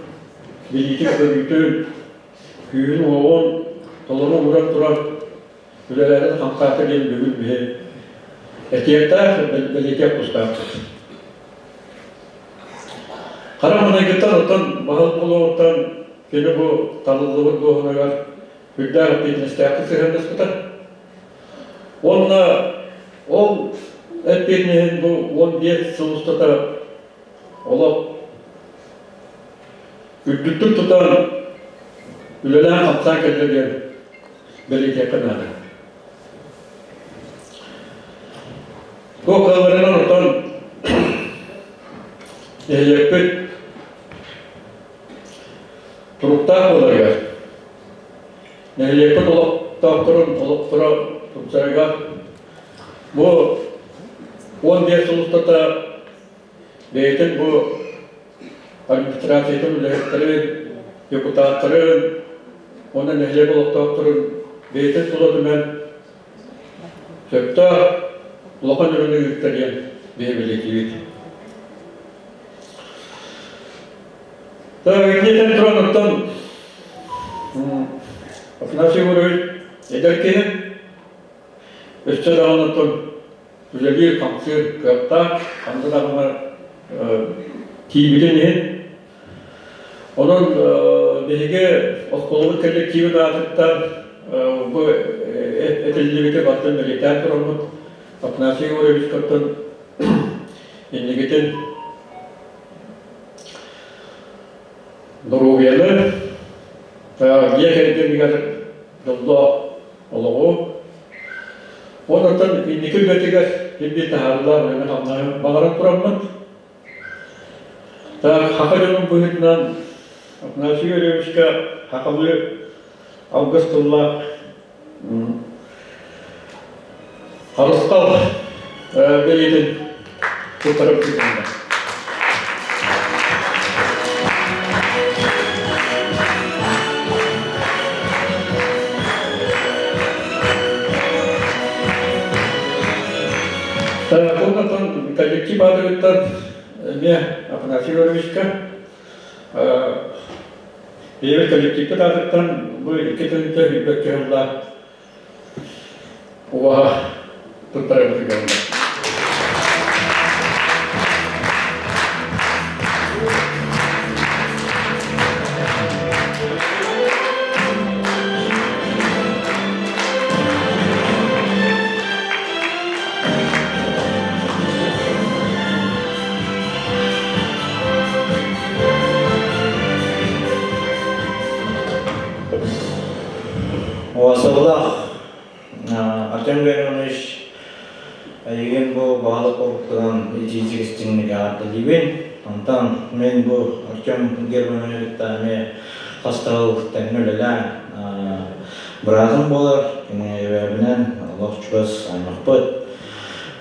билиитин-көрүүтүн, күүһүн-уоҕун толору ууран туран үлэлэрин хамсаата диэн бүгүн биһи этиэхтээх, бэлиэтиэх тустаахпыт. Хара маҥнайгыттан оттон баһылык буолуоҕуттан кини бу талыллыбыт дуоһунайыгар үрдээх эппиэтинэстээхтик сыһыаннаспыта. Уонна ол эппиэтинэһин бу 15 сыл устата олох үрдүктүк тутан үлэлээн-хамсаан кэллэ диэн бэлиэтиэххэ наада. Туох кыалларынан оттон нэһилиэкпит туруктаах буоларыгар, нэһилиэкпит олохтоохторун олохторо тупсарыгар бу 15 сыл устата бэйэтин бу администрациятын үлэһиттэрин, депутаттарын уонна нэһилиэк олохтоохторун бэйэтин тула түмэн сөптөөх улахан үлэни ыытта диэн биһи бэлиэтиибит. Иннитэн туран оттон Афанасий Егорович эдэр киһи өссө даҕаны оттон үлэлиир-хамсыыр кыахтаах, ханна даҕаны тиийбитин иһин. Онон биһиги оскуолабыт коллективын аатыттан бу этиллибити барытын бэлиэтээн тураммыт Афанасий Егоровичкаттан инникитин доруобуйаны, дьиэ кэргэнигэр дьоллоох олоҕу Онтон инники үлэтигэр ким таһаарыылаах үлэни-хамнаһы баҕаран тураммыт. Так, хаха дьонун быһыытынан Афанасий Юрьевичка хахалыы алгыс тыллаах харысхал бэлиэтин туттарып ыытыллар. Комнатан коллектив аатыттан эмиэ Афанасий Ивановичка бэйэбит коллективпыт аатыттан бу 2 тыһыынча сыллаах Убаһа туттарабытыгар. Уосаллаах Артем Гаврилович, эйигин бу баһылык буолбуккунан итиитик истиҥник эҕэрдэлиибин. Онтон мин бу Артем Германович кытта эмиэ хас да сыл тэҥҥэ үлэлээн быраатым буолар. Кини эбээбинэн олох чугас аймахпыт.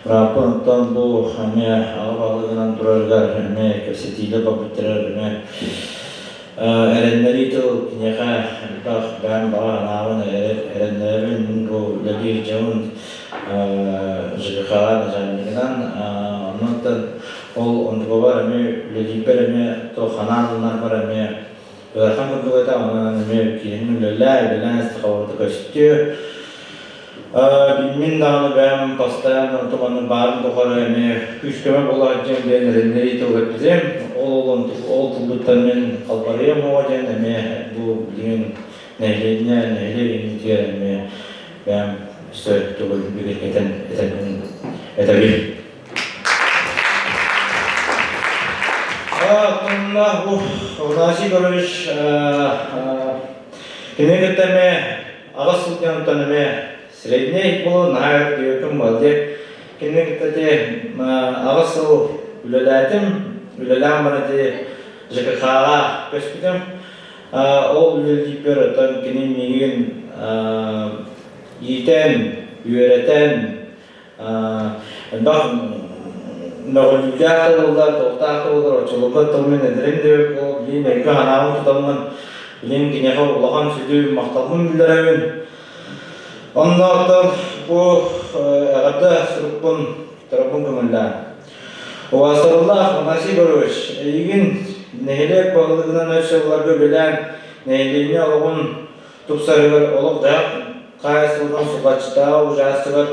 Бырааппын оттон бу эмиэ аҕа баһылыгынан турарыгар эмиэ кэпсэтиилэр барбыттарыгар эмиэ Эрэннэрии тыл киниэхэ элбэх бэйэм баҕа санаабын эрэннэрэбин. Мин бу үлэлиир дьонун ЖКХ-ҕа начальнигынан оннуттан ол онтукабар эмиэ үлэлиирбэр эмиэ туох ханаан ылынарбар эмиэ ыарахан курдук этэ. Онон эмиэ киһини үлэлээ, үлэлээн истэххэ көстүө. Мин даҕаны бэйэм постоянно онтуманы баарын тухары эмиэ күүс-көмө буолааччым диэн эрэннэрии тыл эппитим. Ол ол тылбыттан мин халбарыйам оҕо диэн эмиэ бу билигин нэһилиэнньэ нэһилиэк иннитигэр эмиэ бэйэм өссө төгүл бигэргэтэн этэбин этэбин. Оттонно бу Афанасий Егорович кини кытта эмиэ Аҕыс сылдьан эмиэ средней буолан наһаа үтүөкүн буолла. Кинини кытта ити аҕыс сыл үлэлээтим. Үлэлээн баран ити ЖКХ-ҕа көспүтүм. Ол үлэлиирбэр оттон кини миигин иитэн, үөрэтэн, элбэх мөҕүллүүлээх тыллар, туохтаах тыллар, оччолорго тылмын эдэрим диэбит буолуп, билин өйгө санаабын тутаммын, билин киниэхэ улахан сүдү махталбын биллэрэбин. Оннооттон бу эҕэрдэ сурукпун тараппын көҥүллээн. Убаастабыллаах Афанасий Егорович, эйигин нэһилиэк баһылыгынан өр сылларга үлэлээн, нэһилиэнньэ олоҕун тупсарыгар олох-дьаһах хаһаайыстыбатын сулҕаччытааҕы учаастагар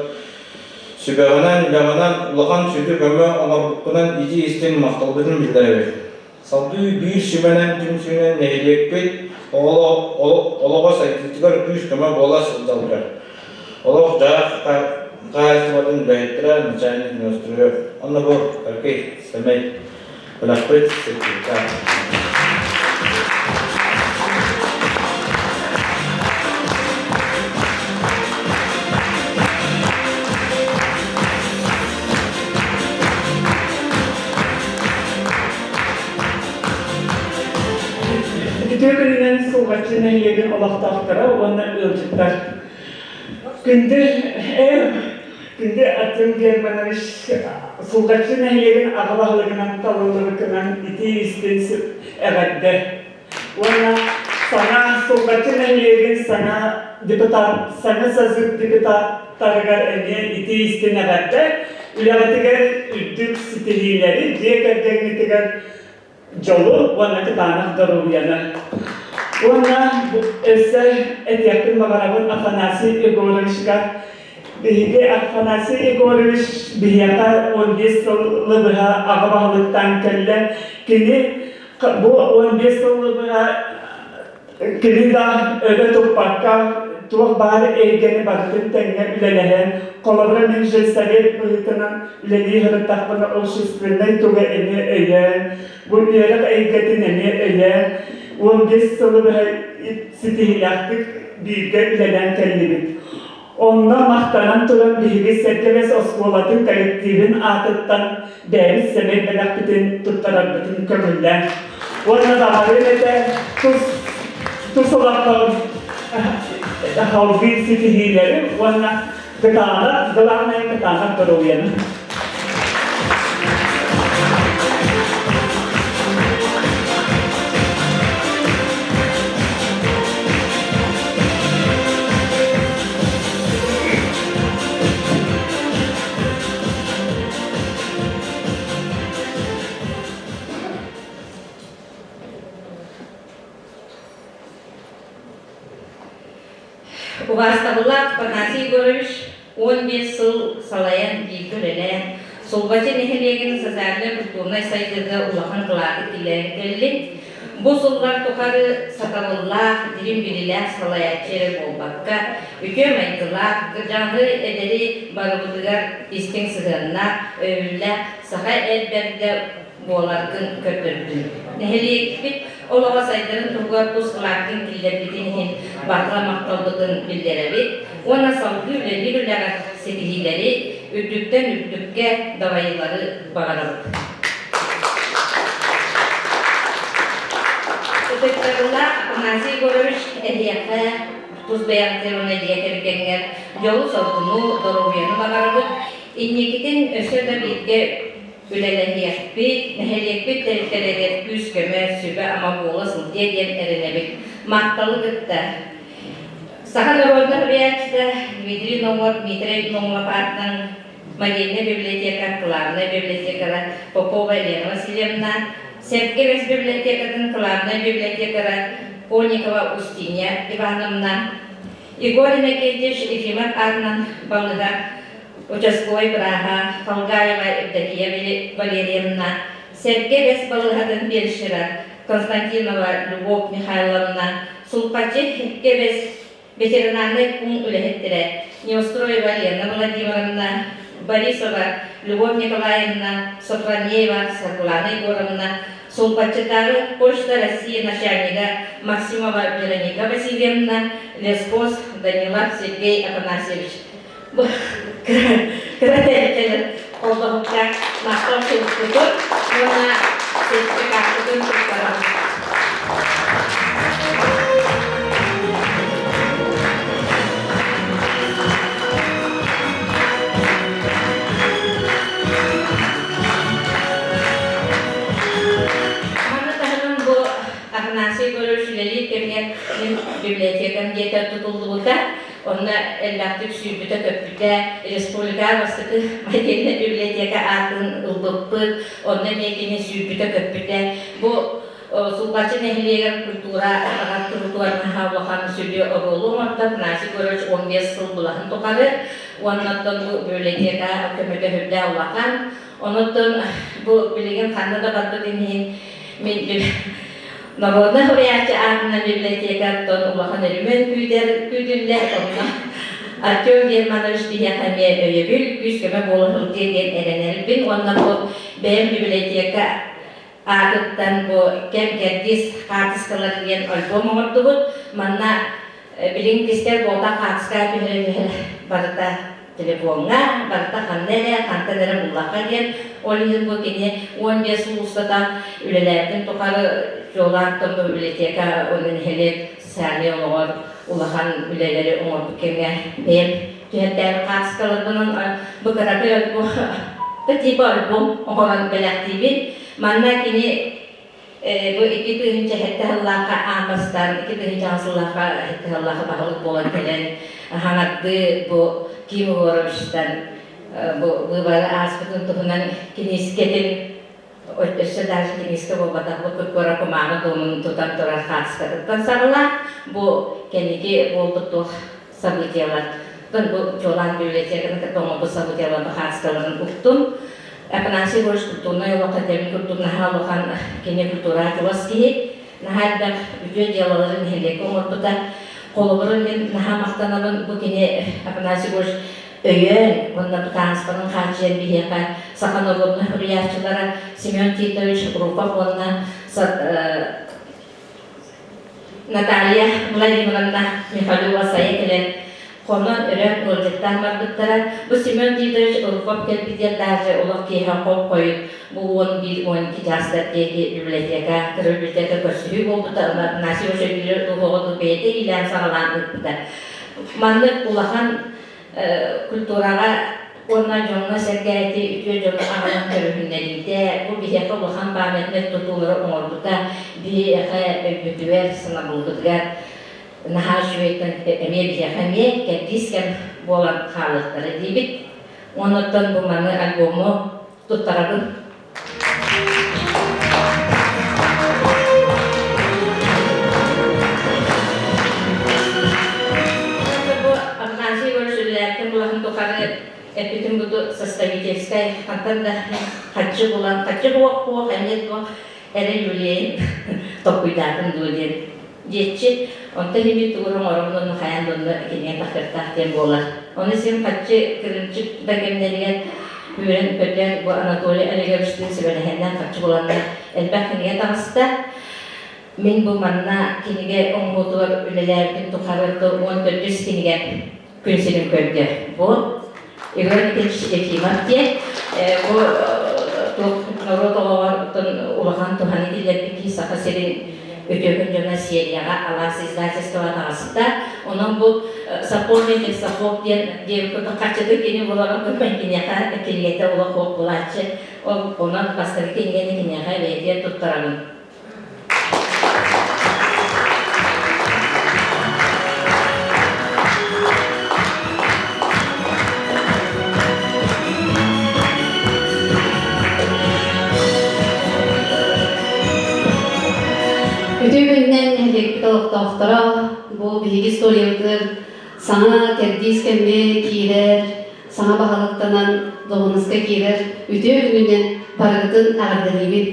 сүбэҕинэн, үлэҕинэн улахан сүдү көмө оҥорбуккунан итии-истиҥ махталбытын биллэрэбит. Салгыы биир сүбэнэн түмсүүнэн нэһилиэкпит олоҕо сайдыытыгар күүс-көмө буола сылдьаллар. Олох-дьаһах хаһаайыстыбатын үлэһиттэрэ начальник Неустроев. Онно бу кыракый сэмэй бэлэхпит сертификат. Үтүө күнүнэн Сулҕаччы нэһилиэгин олохтоохторо уонна ыалдьыттар. Күндү эр, күндү Артем Германович Сулҕаччы нэһилиэгин аҕа баһылыгынан талыллыбыккынан итии истиҥ эҕэрдэ. Уонна саҥа Сулҕаччы нэһилиэгин саҥа депутат, саҥа созыв депутаттарыгар эмиэ итии истиҥ эҕэрдэ. Үлэҕитигэр үрдүк ситиһиилэри, дьиэ кэргэҥҥитигэр дьолу уонна кытаанах доруобуйаны. Уонна өссө этиэхпин баҕарабын Афанасий Егоровичка. Биһиги Афанасий Егорович биһиэхэ 15 сылы быһа аҕа баһылыктаан кэллэ. Кини бу 15 сылы быһа Кини да өрө туппакка, туох баар эйгэни барытын тэҥҥэ үлэлэһэн, холобура мин женсовет быһыытынан үлэлии сырыттахпына общественнай туга эмиэ өйөөн, бу үөрэх эйгэтин эмиэ өйөөн, 15 сылы быһа ситиһиилээхтик бииргэ үлэлээн кэллибит. Онно махтанан туран биһиги Сэргэбэс оскуолатын коллективин аатыттан бэйэбит сэмэй бэлэхпитин туттарарбытын көҥүллээн. Уонна баҕарыам этэ тус тус олохтоох салгыы ситиһиилэри уонна кытаанах, главное кытаанах доруобуйаны. Убаастабыллаах Афанасий Егорович 15 сыл салайан бииргэ үлэлээн, Сулҕаччы нэһилиэгин социальнай-культурнай сайдыыга улахан кылааты киллэрэн кэллин. Бу сыллар тухары сатабыллаах, дириҥ билиилээх салайааччы эрэ буолбакка, үтүө майгылаах, кырдьаҕаһы эдэри барыбытыгар истиҥ сыһыаннаах, өйөбүллээх саха эр бэрдэ буоларгын көрдөрдүҥ. Нэһилиэкпит олоҕо сайдарын туһугар тус кылааккын киллэрбитин иһин барҕа махталбытын биллэрэбит уонна салгыы үлэлиир үлэҕэр ситиһиилэри, үрдүктэн үрдүккэ дабайыылары баҕарабыт. Ытыктабыллаах Афанасий Егорович эһиэхэ тус бэйэҕитигэр уонна дьиэ кэргэҥҥэр дьолу-соргуну, доруобуйаны баҕарабыт. Инникитин өссө да бииргэ үлэлэһиэхпит, нэһилиэкпит тэрилтэлэригэр күүс-көмө, сүбэ-ама буола сылдьыа диэн эрэнэбит. Махталы кытта Саха норуотун суруйааччыта Дмитрий Номов Дмитрий Номов аатынан модельнай библиотека главнай библиотекара Попова Елена Васильевна, Сэргэ библиотекатын главнай библиотекара Конникова Устинья Ивановна, Егор Иннокентьевич Ефимов аатынан балыыһа участковай бырааһа Халгаева Евдокия Валерьевна, Сэргэ Бэс балыыһатын фельдшера Константинова Любовь Михайловна, Сулҕаччы Кэбэс ветеринарнай пуун үлэһиттэрэ Неустроева Лена Владимировна, Борисова Любовь Николаевна, Софронеева Саргылана Егоровна, Сулҕаччытааҕы Почта России начальнига Максимова Вероника Васильевна, лесхоз Данилов Сергей Афанасьевич. Бу кыра тэрилтэлэр холбоһукка махтал сурукпутун уонна сертификаппытын туттарабыт. Маны таһынан бу Афанасий Егорович үлэлиир кэмигэр мин библиотекам диэтэ тутуллубута. Онно элбэхтик сүүрбүтэ-көппүтэ, республикаҕа бастакы модельнай библиотека аатын ылбыппыт, онно эмиэ кини сүүрбүтэ-көппүтэ. Бу Сулҕаччы нэһилиэгэр культура атаҕар турутугар наһаа улахан сүдү оруолу оҥордо Афанасий Егорович 15 сыл былаһын тухары. Уонна оттон бу библиотека көмөтө сүрдээх улахан. Онон бу билигин ханна да барбытын иһин. Мин Народнай суруйааччы аатынан библиотекаттан улахан өрүмөн күүтэр күүтүллэр онно Артем Германович биһиэхэ эмиэ өйөбүл, күүс-көмө буола сылдьыа диэн эрэнэрбин уонна бу бэйэм библиотека аатыттан бу кэм-кэрдиис хаартыскалар диэн альбом оҥордубут. Манна билиҥ кистэл буолбат хаартыскаҕа түһэрэ-түһэрэ барыта телефоҥҥа, барыта ханна эрэ, хантан эрэ буллахха диэн. Ол иһин бу кини 15 сыл устата үлэлээбитин тухары чуолаан бу библиотека уонна нэһилиэк социальнай олоҕор улахан үлэлэри оҥорбут кэмҥэ бэйэм түһэрдээбит хаартыскаларбынан бу кыракый альбом типа альбом оҥорон бэлэхтиибин. Манна кини Бу 2007 сыллаахха аан бастаан 2008 сыллаахха сэттэ сыллаахха баһылык буолан кэлэн хаҥардыы бу Ким Егоровичтан бу быыбары ааспытын туһунан киниискэтин өссө даже киниискэ буолбатах бу куора кумааҕы дуомун тутан турар хаартыскатыттан саҕалаан бу кэнники буолбут туох событиялар бу чуолаан библиотеканы кытта оҥорбут событиялар хаартыскаларын уктум. Афанасий Егорович культурнай олоххо этэрин курдук наһаа улахан кини культура чугас киһи, наһаа элбэх үтүө дьыалалары нэһилиэккэ оҥорбута. Холобурун мин наһаа махтанабын бу кини Афанасий Егорович өйөөн уонна бу транспорын хааччыйан биһиэхэ саха норуодунай суруйааччылара Семен Титович Руфов уонна Наталья Владимировна Михалева сайа кэлэн хонон өрөөн ыалдьыттаан барбыттара. Бу Семен Титович Рухов кэлбитигэр даже олох киэһэ хоп-хойут бу 11-12 чаастар диэки библиотека, кыра библиотека көрсүһүү буолбута. Афанасий Васильевич Духоҕотун бэйэтэ иилээн саҕалаан ыыппыта. Маннык улахан культураҕа уонна дьоҥҥо-сэргээти үтүө дьону аҕалан көрүһүннэриитэ, бу биһиэхэ улахан памятник тутуулары оҥорбута биһиэхэ өйбүтүгэр, санабылбытыгар наһаа үчүгэйтэн эмиэ биһиэхэ эмиэ кэрдиис кэм буолан хаалыахтара диибит. Оннуттан бу маны альбому туттарабын. Бу Афанасий Егорович үлэлээбитин булаһын тухары эппитим буду составительскай хантан да хаччы булан хаччы буох буох эмиэ туох эрэ юлейын толкуйдаатым дуо диэн диэччи онтон ими тугу оҥоробун уонна хайаан да онно кинигэ тахсыахтаах диэн буолар ону син хаччы кырыымчык да кэмнэригэр үөрэн-көтөн бу Анатолий Олеговичтыын сүбэлэһэннэр харчы буланнар элбэх кинигэ таҕыста. Мин бу манна кинигэ оҥоһуутугар үлэлээбитим тухары 14 кинигэ күн сирин көрдө. Бу Егор Никитич Ефимов диэн бу туох норуот олоҕор улахан туһаны киллэрбит киһи Саха сирин үтүөкүн дьоно серияҕа алаас издательство таҕыста. Онон бу сапожник сапог диэн диэбит курдук харчыты кини буларын курдук киниэхэ кинигэтэ олох суох булааччы. Ол онон бастакы кинигэни киниэхэ бэйэтигэр туттарабын. Үтүө күнүнэн нэһилиэкпит олохтоохторо, бу биһиги историябытыгар саҥа кэрдиис кэмҥэ киирэр, саҥа баһылыктанан дуоһунаска киирэр үтүө күнүнэн барыгытын эҕэрдэлиибин.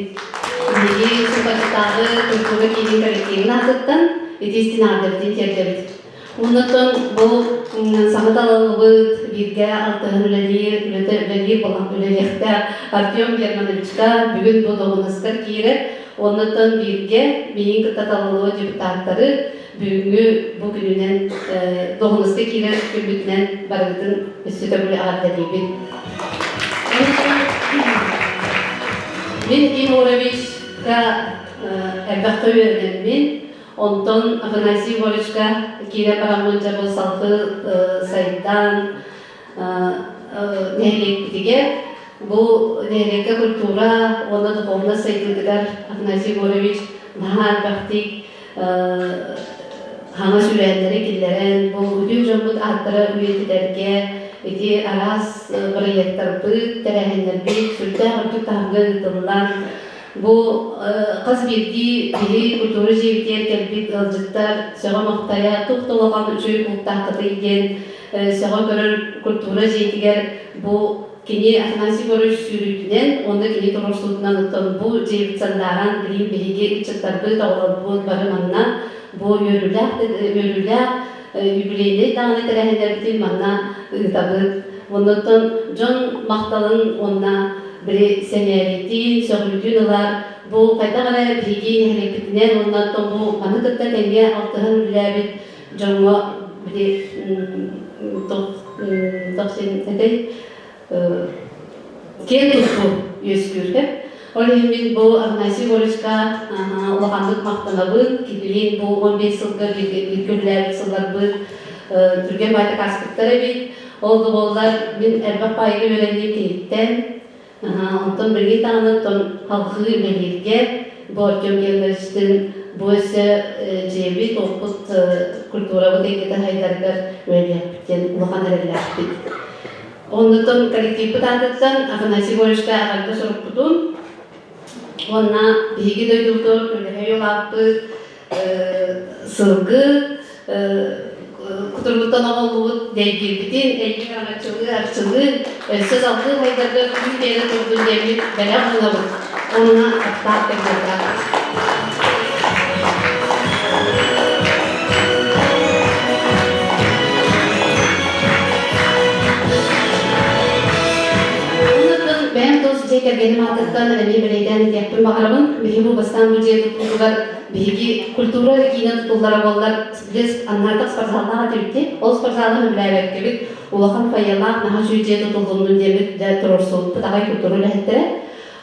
Биһиги Супачытааҕы культура киинин коллективын аатыттан ити истин эҕэрдэбитин тиэрдэбит. Оннуттан бу саҥа талыллыбыт, бииргэ алтыһан үлэлиир, үлэтэ үлэлиир буолан үлэлиэхтээх Артем Германовичка бүгүн бу дуоһунаскар киирэр. Оннуттан бииргэ миигин кытта талыллыбыт депутаттары бүгүҥҥү бу күнүнэн дуоһунаска киирэр күммүтүнэн барыгытын өссө төгүл эҕэрдэлиибин. Мин Ким Уровичка элбэхтэ үөрэнэммин, Онтон Афанасий Егоровичка киирэн бараммын дьэ бу салгыы сайдан нэһилиэкпитигэр бу нэһилиэккэ культура уонна духовнай сайдыытыгар Афанасий Егорович наһаа элбэхтик хаҥас сүүрээннэри киллэрэн бу үтүө дьоммут ааттара үйэтитэргэ ити араас бырайыактарбыт, тэрээһиннэрбит сүрдээх үрдүк таһымҥа ыытыллан Бу хас биирдии киһи культура дьиэбитигэр кэлбит ыалдьыттар сөҕө-махтайа туох да улахан үчүгэй бултааххытый диэн сөҕө көрөр культура дьиэтигэр бу. кини Афанасий Егорович сүүрүүтүнэн уонна кини туруорсуутунан оттон бу дьиэбит сандааран билигин биһиги ыччаттарбыт, оҕолорбут бары манна бу үөрүүлээх үөрүүлээх юбилейнай даҕаны тэрээһиннэрбитин манна ыытабыт. Оннуттан дьон махталын уонна били сэҥээриитин, сөҕүүтүн ылар бу хайдах эрэ биһиги нэһилиэкпитинэн уонна оттон бу маны кытта тэҥҥэ алтыһан үлэлээбит дьоҥҥо били тохсин этэй киэн тутуу үөскүүр. Ол иһин мин бу Афанасий Егоровичка улаханнык махтанабын. Киһилиин бу 15 сылга бииргэ үлэлээбит сылларбыт түргэн баайтак ааспыттар эбит. Ол да буоллар мин элбэх баайга үөрэнним киниттэн. Онтон билигин даҕаны оттон халҕыы үлэлииргэ бу Артем Геннадьевичтыын бу өссө дьиэбит, уоппут, культурабыт эйгэтэ сайдарыгар үлэлиэхпит диэн улахан эрэллээхпит. Оннуттан коллективпыт аатыттан Афанасий Егоровичка эҕэрдэ сурукпутун уонна биһиги дойдубутугар үлэһэ улааппыт сылгы кутуругуттан оҕоллубут дэйгиирбитин эйгэ араҥаччылыы арчылыы өссө салгыы хайдарга күн биэрэ турдун диэммит бэлэх уунабыт уонна аптаах кэмнэрдээх. Бэйэм тус дьиэ кэргэним аатыттан эмиэ бэлиэтээн этиэхпин баҕарабын. Биһиги бу бастаан бу дьиэ тутуутугар биһиги культура киинэ тутуллара буоллар, билес аннаатах спортзаллаах этибит. Ол спортзалы сөбүлээбэккэбит улахан фойелаах наһаа үчүгэй дьиэ тутуллуннун диэммит дьэ туруорсубуппут аҕай культура үлэһиттэрэ.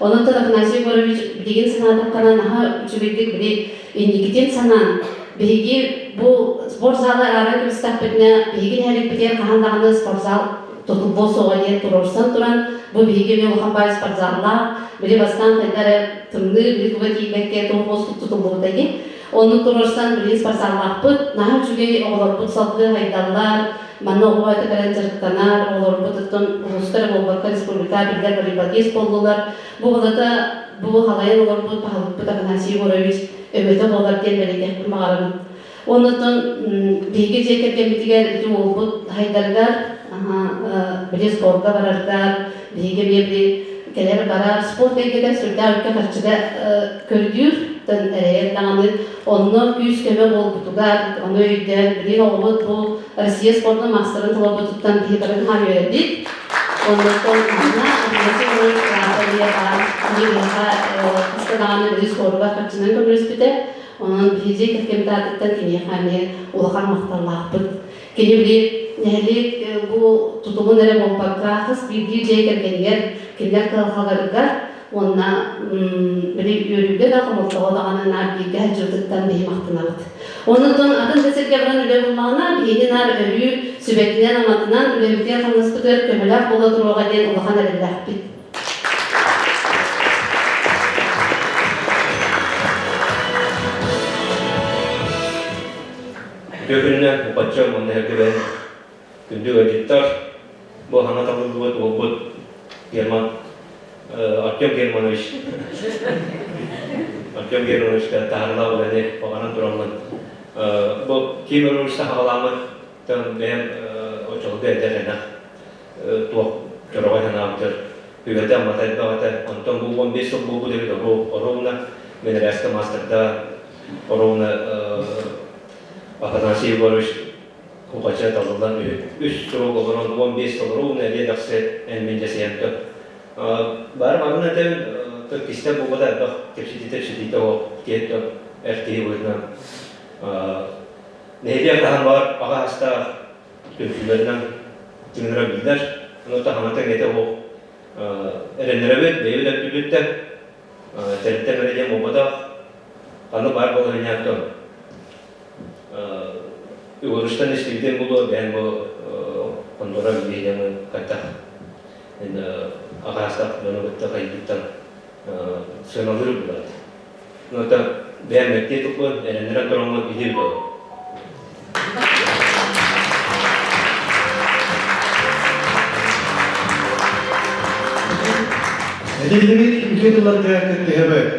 Онон Афанасий Егорович билигин санаатаххына наһаа үчүгэйдик били инникитин санаан биһиги бу спортзалы арааран кэбистэхпитинэ биһиги нэһиликпитигэр хаһан даҕаны спортзал тутуллуо суоҕа диэн туруорсан туран бу биһиги эмиэ улахан баай спортзаллаах били бастаан хайда эрэ тымныы били туга тиийбэккэ туох муоскут тутуллубута дии онну туруорсан билигин спортзаллаахпыт наһаа үчүгэй оҕолорбут салгыы хайдаллар Манна оҕо этэ кэлэн дьарыктанар, оҕолорбут оттон улууска эрэ буолбакка республика биллэр волейболист буоллулар. Бу балата бу халайан олорбут баһылыкпыт Афанасий Егорович өҥөтө буолар диэн бэлиэтиэхпин баҕарабын. Оннуттан биһиги дьиэ кэргэммитигэр ити уолбут хайдарыгар, били спорка бараргар, биһиги эмиэ били кэлэр-барар спорт эйгэтэ сүрдээх үпкэ-харчыга көрдүүр, эрэйэр даҕаны онно күүс-көмө буолбутугар, ону өйдөөн, билигин оҕобут бу Россия спордун маастарын толорбутуттан биһи бары наһаа үөрэбит. Оннуттан манна Афанасий Иванович Крафовия баар биһиэхэ хаста даҕаны били спордугар харчынан көмөлөспүтэ. Онон биһи дьиэ кэргэммит аатыттан киниэхэ эмиэ улахан махталлаахпыт. Кини били нэһилиэк бу тутулун эрэ буолбакка, хас биирдии дьиэ кэргэнигэр кинилэр кыһалҕаларыгар уонна били үөрүүгэ да хомолтоҕо даҕаны наар бииргэ сылдьыбытыттан биһи махтанабыт. Онон атын да сиргэ баран үлэ буллаҕына, биһиги наар өрүү сүбэтинэн-аматынан үлэбитигэр-хамнаспытыгар көмөлөөх буола туруоҕа диэн улахан эрэллээхпит. Үтүө күнүнэн Мукаччы уонна Эргибэн күндү ыалдьыттар, бу хаҥа талыллыбыт уолбут Герман Артем Германович Артем Германовичка таһаарылаах үлэни баҕаран тураммын бу Ким Егорович саҕаламмыт бэйэм оччолорго эдэр энэх туох чороҕой санаабытыр үгэтэ аммата элбэх этэ онтон бу 15 сыл буолбут эбит оруобуна минеральска маастарда оруобуна Афанасий Егорович Кухача талыллан үс срок олорон 15 сыл ровно эриэ-дэхси эн-мин дэсиһэн тө. Бары манна этэн кистэн буолбата элбэх кэпсэтиитэ ол киһи эр киһи быһыытынан нэһилиэк таһан бар аҕа астаах түмсүүлэринэн тыынара биллэр. Ону таһынан тэҥҥэтэ ол эрэннэрэбит, бэйэбит өттүбүттэн тэрилтэ бэрэ диэн буолбатах. Ханна баар балаһыанньаттан Угуруштан истибитим булуо бэйэм бу хонтуора биһиэҥи хайдах аҕаастах дьону кытта хайдыттан сыаналыыр булат. Ну это бэйэм мэктиэ туппун эрэннэрэн тураммын иһир буолар. Этиллибит үтүө тылларга кыттыһабыт.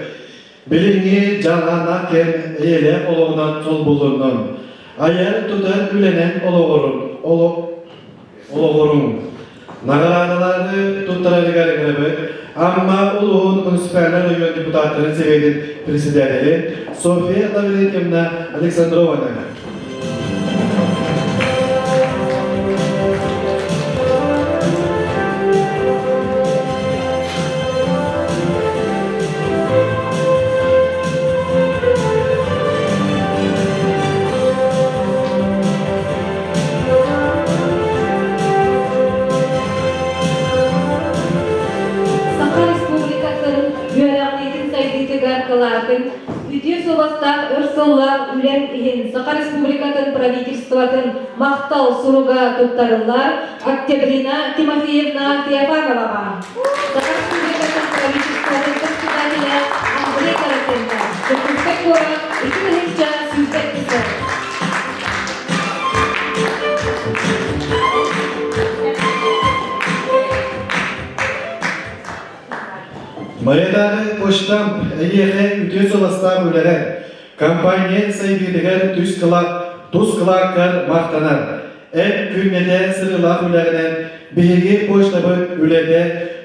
Билиҥҥи дьалхааннаах кэм эйэлээх олоҕунан солбуллуннун, айар-тутар үлэнэн олоҕурун, олоҕуруҥ. Наҕараадалары туттарарыгар ыҥырабыт Амма улууһун муниципальнай оройуон депутаттарын сэбиэтин председателин Софья Лаврентьевна Александрованы. Саха Республикатын үөрэҕириитин сайдыытыгар кылаатын үтүө суобастаах өр сыллаах үлэм иһин Саха Республикатын правительствотын махтал суруга туттарыллар Октябрина Тимофеевна Феофановаҕа. Саха Республикатын правительствотын председателэ Андрей Тарасенко. Дьокуускай куорат 2022 сыл. Майатааҕы почтам эйиэхэ үтүө суобастаах үлэҕэр, компания сайдыытыгар түс кылаат, тус кылааккар махтанар. Эн күннэтэ сырыылаах үлэҕинэн биһиги почтабыт үлэтэ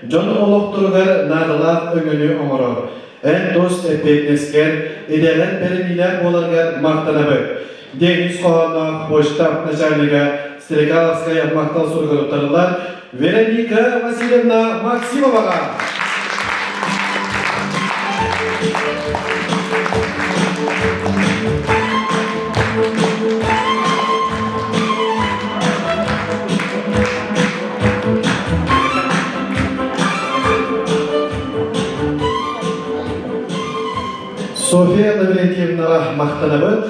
дьон олохторугар наадалаах өҥөнү оҥорор. Эн тус эппиэтинэскэр, идэҕэр бэриниилээх буоларгар махтанабыт. Диэн ис хоһоонноох почта начальнига Стрекаловская махтал суруга туттарыллар Вероника Васильевна Максимоваҕа. Софья Лаврентьевнаҕа махтанабыт.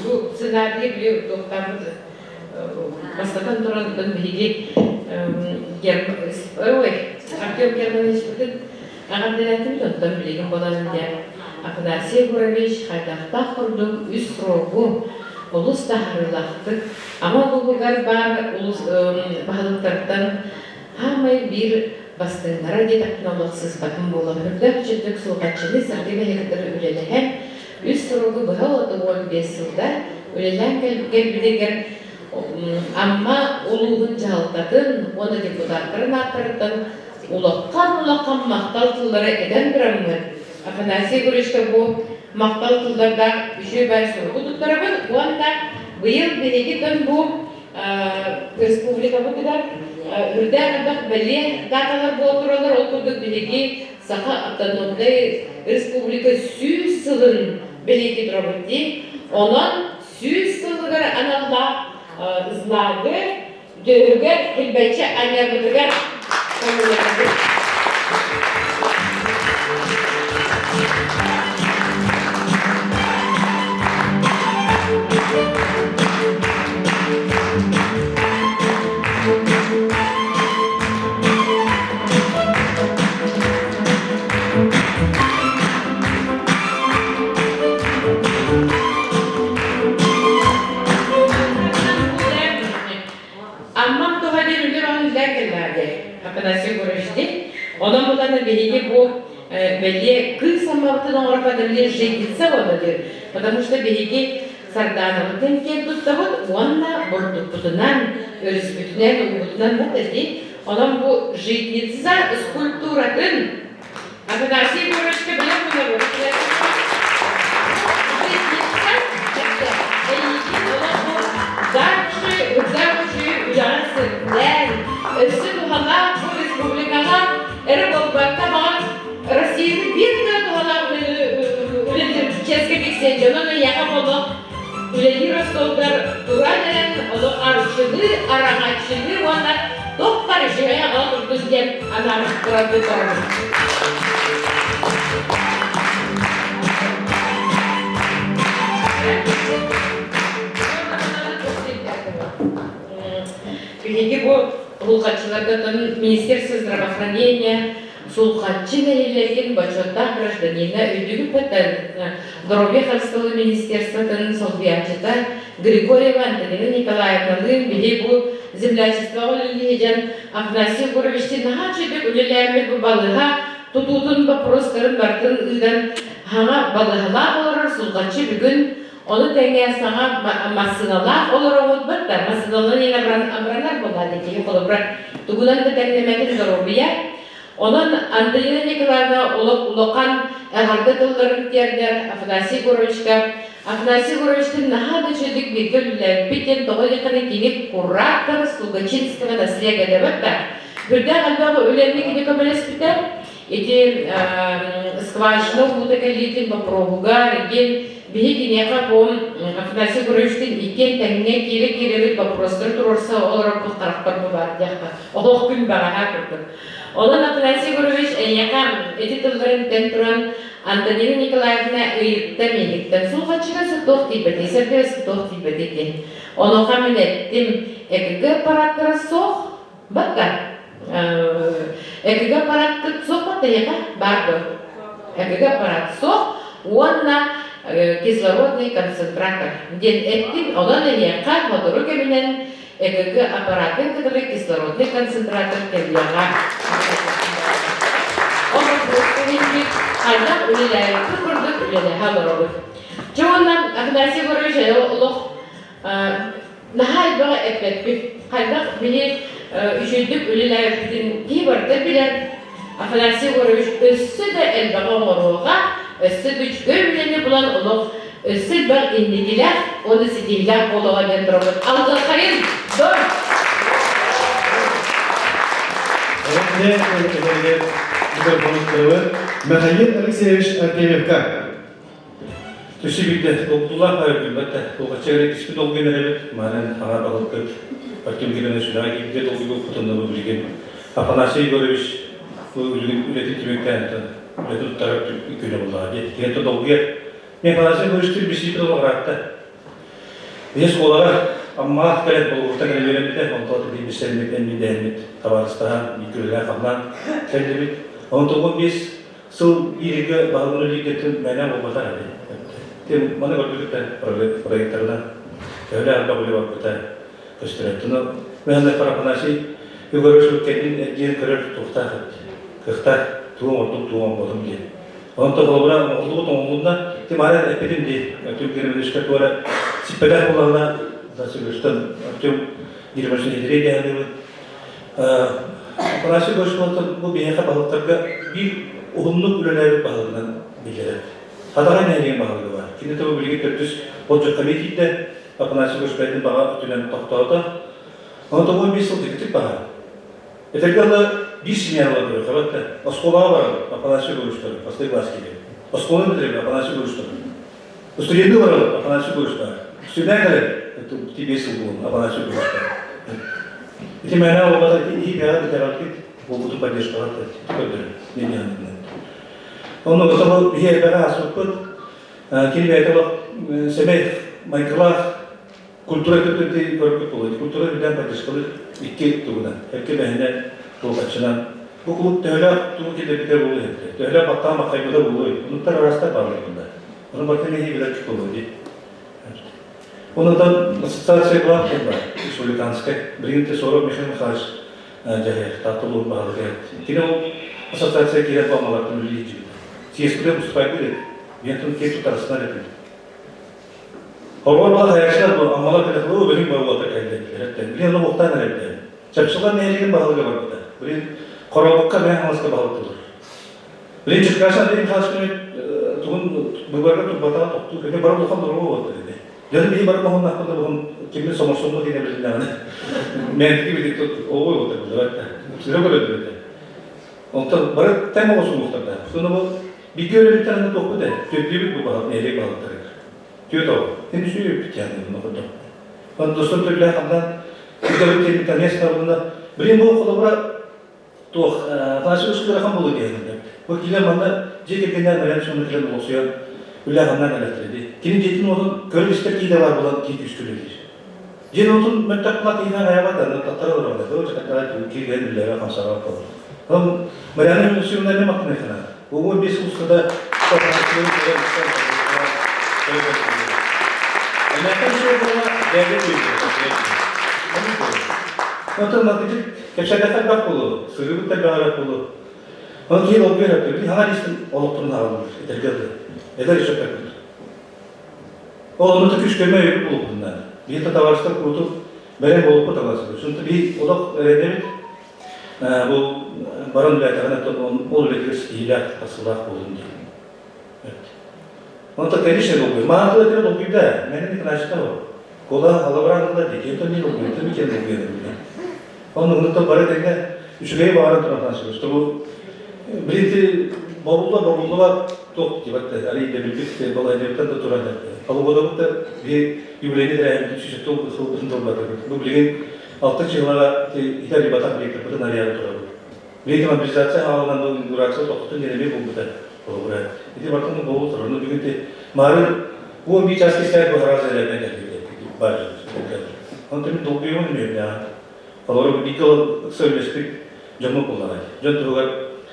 Бу сценарийы били туохтаабыт бастатан туран биһиги ой Артем Германовичпытын эҕэрдэлээтибит онтон билигин буолан дьэ Афанасий Егорович хайдахтаах курдук үс срогу олус таһаарыылаахтык Ама улууһугар баар улус баһылыктартан хаамай биир бастыҥнара диэтэхпинэ олох сыыспатым буолуо. Үрдээх үчүгдүк суолтаччыны сэргэ бэһиэкэтэр үлэлэһэн, үс срогу быһа 35 сылда үлэлээн кэлбитигэр Амма улууһун дьаһалтатын уонна депутаттарын ааттарыттан улахан-улахан махтал тыллары этэн тураммыт, Афанасий Егоровичка бу махтал тыллардаах үчүгэй баай суругу туттарабын уонна быйыл биһиги тон бу республикабытыгар үрдээх элбэх бэлиэ даталар буола тураллар. Ол курдук биһиги Саха автономнай республика 100 сылын бэлиэтии турабыт дии. Онон 100 сылыгар аналлаах знагы дьөһүгэр килбэччи анньарбытыгар көҥүллэнэбит. Аммам туһа диэн үлэ баҕан үлээн кэллэҕэ Афанасий Егорович диэн. Онон булана биһиги бу бэлиэ кыыс Аммабытын оҥорбото били жительница буолла диир. Потому что биһиги Сардаанабытын киэн туттабыт уонна бурдукпутунан, өрүспүтүнэн, уубутунан вот эти. Онон бу житница скульптуратын Афанасий Егоровичка билэн булабыт. Житница эйиигин олох бу дальше үрдээх үлэҕин сирдээн, өссө туһалаах бу республикаҕа эрэ буолбакка баҕар Россияны биир да туһалаах үлэлиир чиэскэ тиксиэн дьонун эйиэхэ олох үлэлиир остуолгар туран эрэн олох арчылыы, араҥаччылыы уонна туох баар үчүгэйи аҕала турдун диэн анаан турарбыт барабын. Биһиги бу улхаччыларга Министерство здравоохранения Сулхаччы нэһилиэгин бочуоттаах гражданина өйдүүгүт Здоровье харыстабылын министерствотын солбуйааччыта Григорьева Антонина Николаевналыын биһи бу землячествоҕа үлэлиһи дьон Афанасий Егоровичтыын наһаа үчүгэй үлэлээммит бу балыыһа тутуутун боппуруостарын барытын ыытан Хаҥа балыһалаах олорор Сулҕаччы бүгүн ону тэҥэ саҥа массыыналаах олороҕут да массыыналарын иэн абыранар буоллаҕа киһи холобура тугунан да тэҥнэмэтин доруобуйа. Онон Антонина Николаевна олох улахан эҕэрдэ тылларын тиэрдэр Афанасий Егоровичка. Афанасий Егоровичтыын наһаа да үчүгэйдик бииргэ үлэлээбиппит диэн тоҕо диэххинэ кини куратор Слугачинского наслега дэбэт да. Үрдээх элбэх үлэни кини көмөлөспүтэ. Ити скважина уута кэлиитин боппуруоһугар диэн биһи киниэхэ по Афанасий Егоровичтыын иккиэн тэҥҥэ киирэ-киирэбит боппуруостары туруорса олорорбут харахпар бу баар диэххэ. Олох күн бэҕэһээ курдук. Онон Афанасий Егорович эйиэхэ ити тылларын этэн туран Антонина Николаевна ыйытта миигиттэн сулҕаччыга туох тиийбэтий, сэргэбэскэ туох тиийбэтий диэн. Онуоха мин эттим, ЭКГ аппараттара суох, Бакка. ЭКГ аппараткыт суох баттайака баар дуо? ЭКГ аппарат суох уонна кислородный концентратор диэн эттим. Онон эһиэхэ сотору кэминэн ЭКГ аппаратын кытары кислородный концентратор кэлиэҕэ. Ол хайдах үлэлээбиппит курдук үлэлэһэ олоробут. Дьэ уонна Афанасий Егорович олох Наһаа элбэҕи эппэппит. Хайдах били үчүгэйдик үлэлээбиппитин киһи барыта билэр. Афанасий Егорович өссө да элбэҕи оҥоруоҕа, өссө да үчүгэй үлэни булан олох өссө элбэх инникилээх уонна ситиһиилээх буолуоҕа диэн турабыт. Алгыаххайын! Дор! Михаил Алексеевич Артемьевка. Түсү биирдэ долгутуулаах баайы билбэттэ. Туохачча киспит долгуйан эрэбит. Маанан хаҥа балыккыт Артем Кириллович үлэҕэ киирбитэ долгуйбуппутун да билигин Афанасий Егорович бу билигин үлэтин түмүктээн үлэтин туттарар күнэ буллаҕа дии. Киһи долгуйар. Мен Афанасий Егоровичтыын билсииппит олох ыраатта. Биһи оскуолаҕа Аммаах кэлэн болугурта кэлэн үөрэммитэ, онтон тиийбит сэрмит, эммин табаарыстаһан, биир хамнаан кэллибит. Онтон 15 Сыл бииргэ баһылыгын үлэлииргитин мээнэ буолбатах эбит. Тем маны көрбүтүттэн проекторынан төһөлөөх элбэх үлэ барбыта көстөрө. Туну Михаил Афанасий Егорович кэлин эргийэн көрөр туохтаах эбит. Кыахтаах тугу оҥордум, тугу оҥорботум диэн. Онон холобура оҥоһуллубут оҥоһулунна, тим арай эппитим дии. Артем Германовичка туора сиппэтэх буоллаҕына, Артем Германович иһитириэ диэн Афанасий Егорович бу биһиэхэ баһылыктарга биир уһуннук үлэлээбит баһылыгынан биллэрэр. Хадаҕай нэһилиэгин баһылыга бар. Кини тобу билигин төрдүс болдьоххо эмиэ киирдэ. Афанасий Егорович бэйэтин баҕа өттүнэн тохтоото. Ону тобу биир сыл дьиктик баһа. Этэргэ дылы биир семья буолан көрүөххэ батта. Оскуолаҕа барар Афанасий Егорович бастакы класс киирэр. Оскуоланы бүтэрэр Афанасий Егорович Студенты барар Афанасий Егорович Студент кэлэр тебе сыл буолун Афанасий Егорович Ити мээнэ буолбата ити бэҕэ итэҕэлгит буолбутун поддержкалар көрдөрөр диэн Онно отоҕо биһи элбэҕи ааспыппыт. Кини бэйэтэ сэмэй майгылаах культура өттүттэн көрбүт буолуо. Культура үрдүнэн поддержкалыыр икки тугунан, эргэ бэһинэн, туолаччынан. Бу кулууп төһөлөөх тугу киллэрбитэ буолуо эбитэ, төһөлөөх баттаан махтайбыта буолуой, онуттар араастар бааллар бunda. Ону барытын эһи билэр буолуо дии. Онутан ассоциация была республиканская. Билигин Тесоров Михаил Михайлович дьаһайар, Таатта улууһун баһылыга. Кини ол ассоциация киирэр баамалартан үлэлии дьибит. Съезкүлэ выступайдыр эт. Мен киэр тутарысынар этим. Хоргор була хайаччылар бу Аммалар кэлэ билин боруота кэллэ. Билин ону буохтаан эрэллэр. Чапчылар нэһилиэгин баһылыга барбыта. Билин Хоробукка Мэҥэ Хаҥаласка баһылыктылар. Билин Черкасов Андрей Михайлович тугун быбарга турбатаҕа тохтуу кини бары улахан доруо буолта дии. Дьон биһи бары моһуннахпына буһун кимин соморсоммут диэн билиннэҕинэ мэнтики били оҕой буолта билбэт. Сыра көрөдүбүтэ. Онтон бары тэҥ оҕосуҥуохтарда. Сону бу бигэ өлөбүттэн аны туохпут ээ. Төрдүбүт бу баһылык нэһилиэк баһылыктарыгар. Түөрт оҕо. Ин сүүрүппүт яны буну курдук. Он достон төрлөөх хамнан Сыгабыт диэн танец табылына. Блин бу холобура туох Афанасий ыарахан буолуо диэн. Бу киле манна дьиэ кэргэннээн Марьяна Семеновна кэлэн олохсуйан үлэ хамнаан элэттэрэ дии. Кини дьиэтин уотун көрөр истэр киһи да баар буолан киһи күүскэ үлэлиир. Дьиэн уотун мөлтөх була киһинэн хайабат аны таттара олорор да чакаттара киирэн үллэрэ хамсаҕа болор. Онон Марьяна Семеновна эмиэ мактаныахына. Угун бес устада Онтон мантык кэпсээтэххэ элбэх буолуо, сырыыбыт да элбэҕэр буолуо. Онон киһи долгуйар өттө, били хаҥа дистин олохторун хааллылар, этэргэ дылы. Эдэр ыччат көрбүт. Ол онно күүс көмө өйөбүл буолуохпун наада. Биһи табаарыстар курутук бэлэм буолуохпут табаарыстар. Шунта биһи олох эрэнэбит. Бу баран үлээтэҕинэ ол үлэтигэр ситиһиилээх, тахсыылаах буолун диэн. Онто конечно долгуй. Маатыл этэ долгуйда. Менен Николаевичта ол. Кола алабыран ылла дии. Кентон не долгуй, то микен долгуй. Онно онто бары тэҥҥэ үчүгэй баҕаран туран хаасыбыт. Чтобы билити бобулла бобуллубат туох дибат али билбит балайдыбыттан да туран Алугодобут да би юбилейный тэрээһин сүүсөттө сылбытын толбатыбыт. Бу билигин алта чыһылаҕа итер батах директорбытын арыйан турабыт. Билигин мобилизация хаалынан бу инаугурация тохтотун диэн булбута. Холобура, ити бартын болу турар. Ну бүгүн ти мары 11 час кисээр бу харазы элемент бар. Онтон долгуйуун мүннэ. Холобура, биир сөйлөспүт дьоҥҥо куллаҕай. Дьон туһугар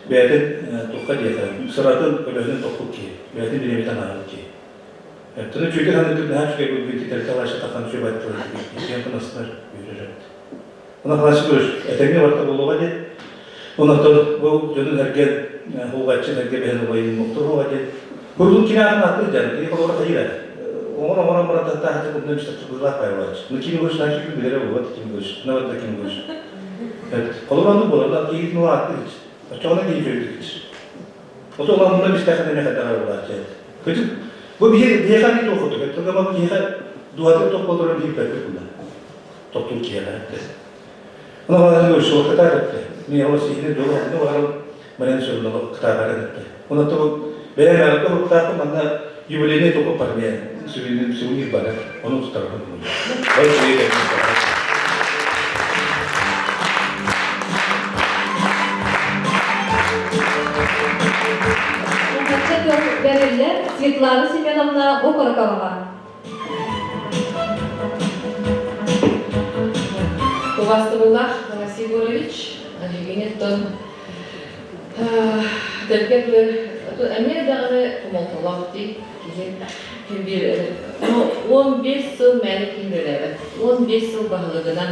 бэйэтин тухха диэхэ, сыратын көлөһүнүн тохпут киһи, бэйэтин бириэмэтин ааҕар киһи. Оттон үчүгэй ханыгы наһаа үчүгэй бүлбүт итэр талаша тахан үчүгэй баттылар киһи тынастар үөрэр. Она халашы көрүш, этэҥҥэ барта буолуоҕа диэн. Онон бу дьонун эргэ хугаччы эргэ бэһэн убайын мохтор хуга диэн. Курдун кини атын аттыр дьан, кини холобура хайыра. Оҥор оҥорон баран тахтаахты курдун үстәттер быһылаах байылач. Ну ким көрүш, значит ким билere болот, ким көрүш. На вот ким көрүш. Холобура оннук болар, да киһи ну аттыр ич. Очоҕуна киһи чөйдүк ич. Ото улан муна бистәхе неме хәтәгә булач. Көтүк бу биһи биһиэхэ ни туохутук, өттүгө бу биһиэхэ дуһатын тохполорун биһи бэрбит була. Топтур киһиэхэ эттэ. Ону балаһын көрсүө кытаат этте. Мен ол сихини дол ону баран манан сөрүнө кытаатар этте. Оны ту бэйэм аракы хуттаахпын манна юбилейный тупу пармия сувенир бар. Оны тутарбын. Бары сүйе Уһачча тыл бэриллэр Светлана Семеновна Окороковаҕа. Убастыбыллаах Афанасий Егорович, Евгений Тэлгэ эмиэ даҕаны хомолтолоох дии киһи биир 15 сыл мээнэ киһи үлэлээбэт. 15 сыл баһылыгынан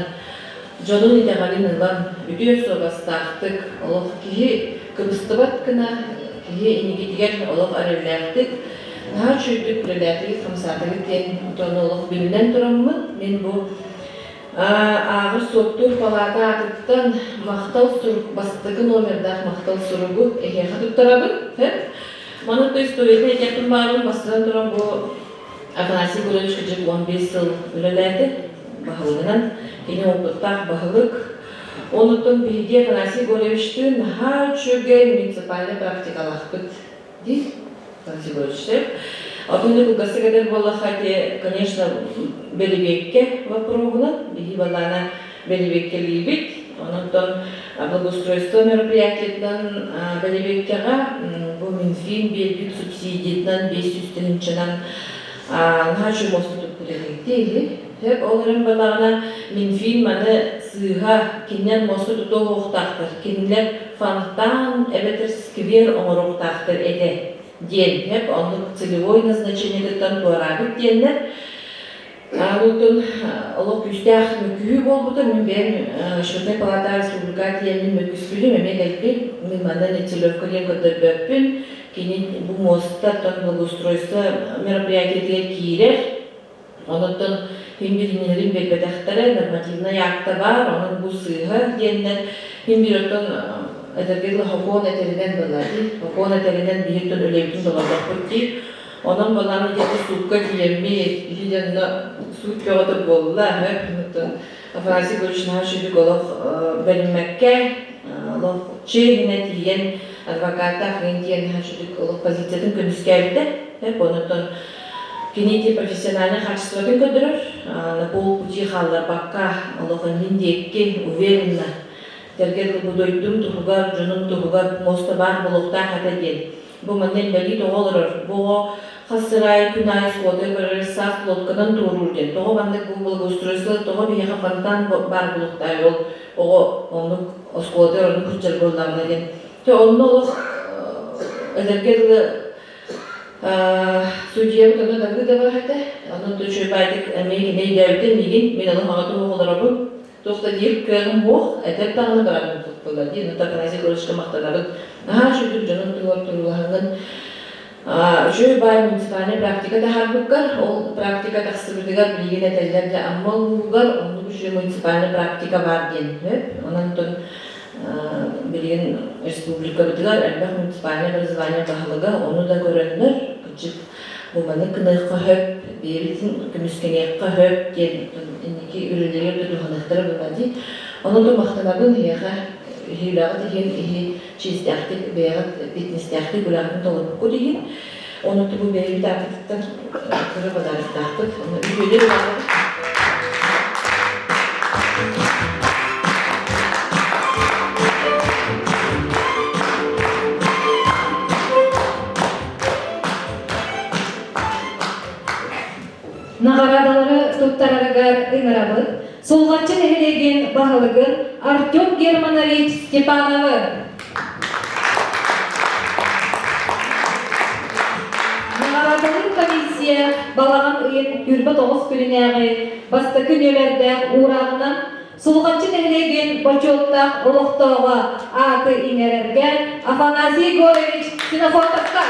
дьонун итэҕэлин ылан үтүө суобастаахтык олох киһи кыбыстыбат гына киһи инникитигэр олох эрэллээхтик наһаа үчүгэйдик үлэлээтигит хамсаатыгыт диэн отону олох билинэн тураммын мин бу ааҕар суоттуур палаата аатыттан махтал сурук бастакы номердаах махтал суругу эһиэхэ туттарабын маны то историятын этиэхпин баҕарабын бастатан туран бу Афанасий Егорович кырдьык 15 сыл үлэлээтэ баһылыгынан. Кини опыттаах баһылык. Онуттан биһиги Афанасий Егоровичтыын наһаа үчүгэй муниципальнай практикалаахпыт диир Афанасий Егорович. Отон кылгастык этэр буоллахха, ити, конечно, бэлибиэккэ вопроһунан биһи балаана бэлибиэккэлиибит. Онон благоустройство мероприятиетынан бэлибиэккэҕэ бу Минфин биэрбит субсидиятынан 500 тыһыынчанан наһаа үчүгэй муоста туппут этигит Сөп, ол эрэн балаҕана Минфин маны сыыһа, кинилэр муоста тутуо уохтаахтар, кинилэр фонтан эбэтэр сквер оҥоруохтаахтар этэ диэн, сөп, оннук целевой назначениетыттан туораабыт диэннэр Онтон олох күүстээх мөккүһүү буолбута. Мин бэйэм Счетнай палата республика тиийэммин мөккүспүтүм, эмиэ кэлбит. Мин манна Нецелевка диэн көрдөрбөппүн. Кини бу муоста, оттон благоустройство мероприятиетыгар киирэр. Онуттан мин билиннэрин биэрбэтэхтэрэ, нормативнай акта баар, онон бу сыыһа диэннэр мин биир оттон этэргэ дылы хокуон этэринэн была дии. Хокуон этэринэн биһи оттон үлэбитин толордохпут дии. Онон балааны диэки суукка тиийэммит, биһи дьонно суут бөҕөтө буолла, оттон Афанасий Егорович наһаа үчүгэй олох бэриммэккэ, олох чиэһинэ тиийэн адвокаттаах иҥин диэн наһаа үчүгэй олох позициятын көмүскээбитэ. Онон кини ити профессиональнай качествотын көрдөрөр, на полпути хаалларбакка, олох иннин диэки уверенно тэргэ бу дойдум туһугар, дьонум туһугар муоста баар буолуохтаах этэ диэн Бу манна инбэлиит оҕо олорор. Бу оҕо хас сыр аайы күн аайы суотуй барар саас лодканан туоруур диэн. Тоҕо маннык бу благоустройство, тоҕо биһиэхэ фонтан баар буолуохтаай ол оҕо оннук оскуолатыгар оннук сылдьар буоллаҕына диэн. Те онно олох эдэргэ дылы судьуйабыт онно Давыдова этэ. Онон үчүгэй эмиэ кини өйдөөбүтэ миигин мин олох аҕа туһук олоробун. Туох да диир кыаҕым суох, этэр даҕаны барабын туттулар диэн. Афанасий Егоровичка махтанабын. Наһаа үчүгэй дьонун туһугар туруулаһаҥҥын үчүгэй баай муниципальнай практика таһаарбыккар, ол практика тахсыбытыгар билигин этэллэр дьэ Амма улууһугар оннук үчүгэй муниципальнай практика баар диэн сөп. Онон билигин республикабытыгар элбэх муниципальнай образование баһылыга ону да көрөннөр кырдьык бу маннык гыныахха сөп, бэйэбитин көмүскэниэххэ сөп диэн инники үлэлэригэр да туһаныахтара буолла дии. Онон да махтанабын эһиэхэ иһиилэҕит иһин иһи чиэстээхтик бэйэҕит эппиэтинэстээхтик үлэҕитин толорбуккут иһин. Ону бу бэйэбит ааппытыттан кыра подароктаахпыт. Ону үтүөнү баҕарабыт. Наҕараадалары туттарарыгар ыҥырабыт Сулҕаччы нэһилиэгин баһылыгын Артем Германович Степановы. Наҕараадалыыр комиссия балаҕан ыйын 29 күнүнээҕи бастакы нүөмэрдээх уурааҕынан Сулҕаччы нэһилиэгин бочуоттаах олохтооҕо ааты иҥэрэргэ Афанасий Егорович Ксенофонтовка.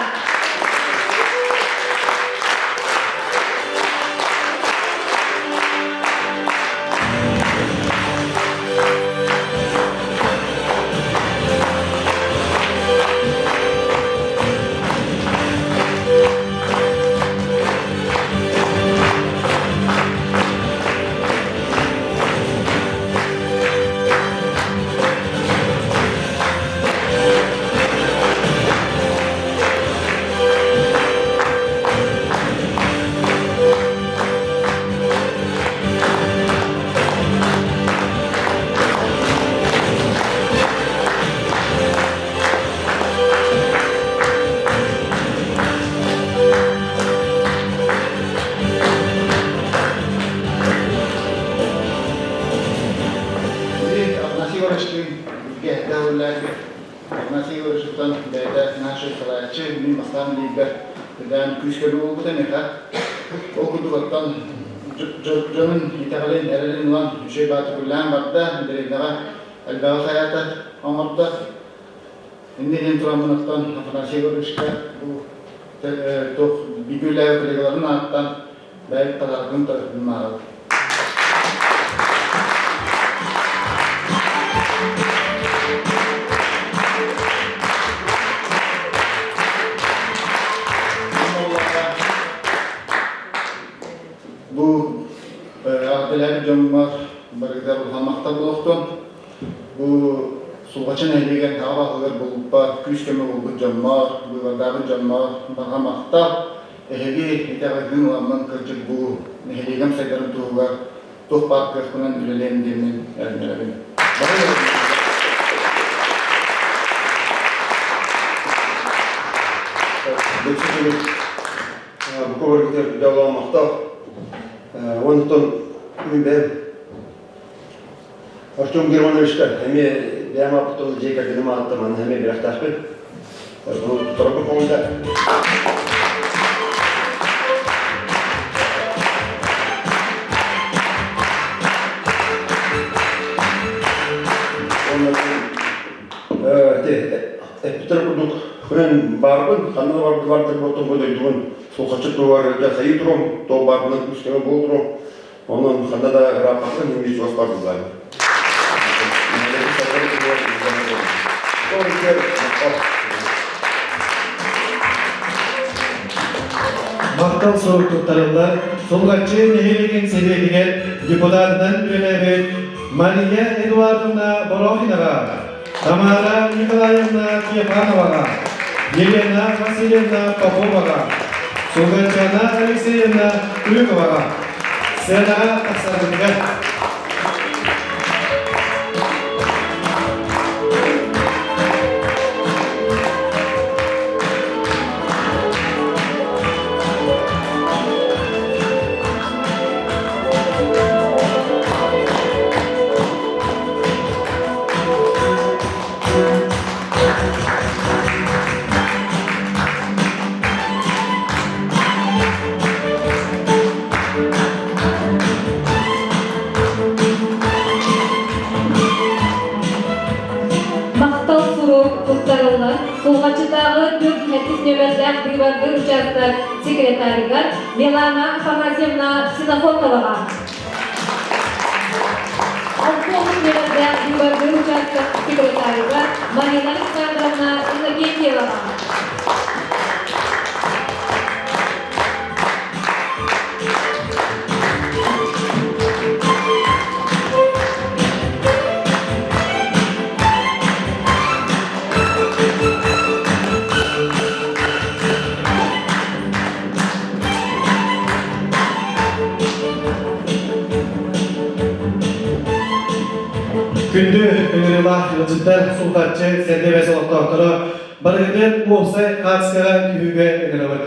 Афанасий Егоровичтыын бииргэ эрдэ үлэлээбит. Афанасий Егоровичтан бэйэтэ нашай салайааччы, мин бастаан илиибэр үрдээн күүскэ буолбута миэхэ. Ол курдук оттон дьонун итэҕэлин, эрэлин ылан үчүгэй баатыргылаан барда, дэриэбинэҕэ элбэҕи хайаата оҥордо. Инньэ диэн тураммын оттон Афанасий Егоровичка бу туох бииргэ үлэлээбит коллегаларын ааттаан бэйэм подаркын тарыппын маарабын. Бу эҕэрдэлээбит дьоммор барыгытыгар улахан махтал буолуохтун. Бу Сулҕаччы нэһилиэгэр аҕа баһылыгар булуппар күүс-көмө булбут дьоммор, быыбардаабыт дьоммор барҕа махтал. Эһиги итэҕэлгин ыламмын кырдьык бу нэһилиэгим сайдарын туһугар туох баар кыахпынан үлэлиэм диэммин эрэннэрэбин. Бу Бука барыгытыгар дьоллоох махтал. Онтон мин бэйэм Артем Германовичка эмиэ бэйэм ааппыттан дьиэ кэргэним ааттан манна эмиэ бирэхтээхпин. Туттарбыт хоҥуйда. Эппиттэр курдук күнэн баарбын, ханна да барбыт бардыр буолтум бу дойдубун сулхаччы туругар дьэ сайыы турум, туох баарбынан күүскэ буол турум. Онон ханна да ырааппакка ньимии чугас бардылар. Махтал сурук туттарыллар Сулҕаччы нэһилиэгин сэбиэтигэр депутатынан үлэлээбит Мария Эдуардовна Борохинаҕа, Тамара Николаевна Феофановаҕа, Елена Васильевна Поповаҕа, Сулҕаччана Алексеевна Крюковаҕа сыанаҕа тахсарбытыгар. туттарабын Сулҕаччытааҕы 47 нүөмэрдээх быыбардыыр учаастак секретарыгар Милана Афанасьевна Ксенофонтоваҕа. 60 нүөмэрдээх быыбардыыр учаастак секретарыгар Марина Александровна Иннокентьеваҕа. Күндү ыҥырыылаах ыалдьыттар, сулҕаччы, сэргэ олохтоохторо барыгытын уопсай хаачыстыбаҕа түһүүгэ ыҥырабыт.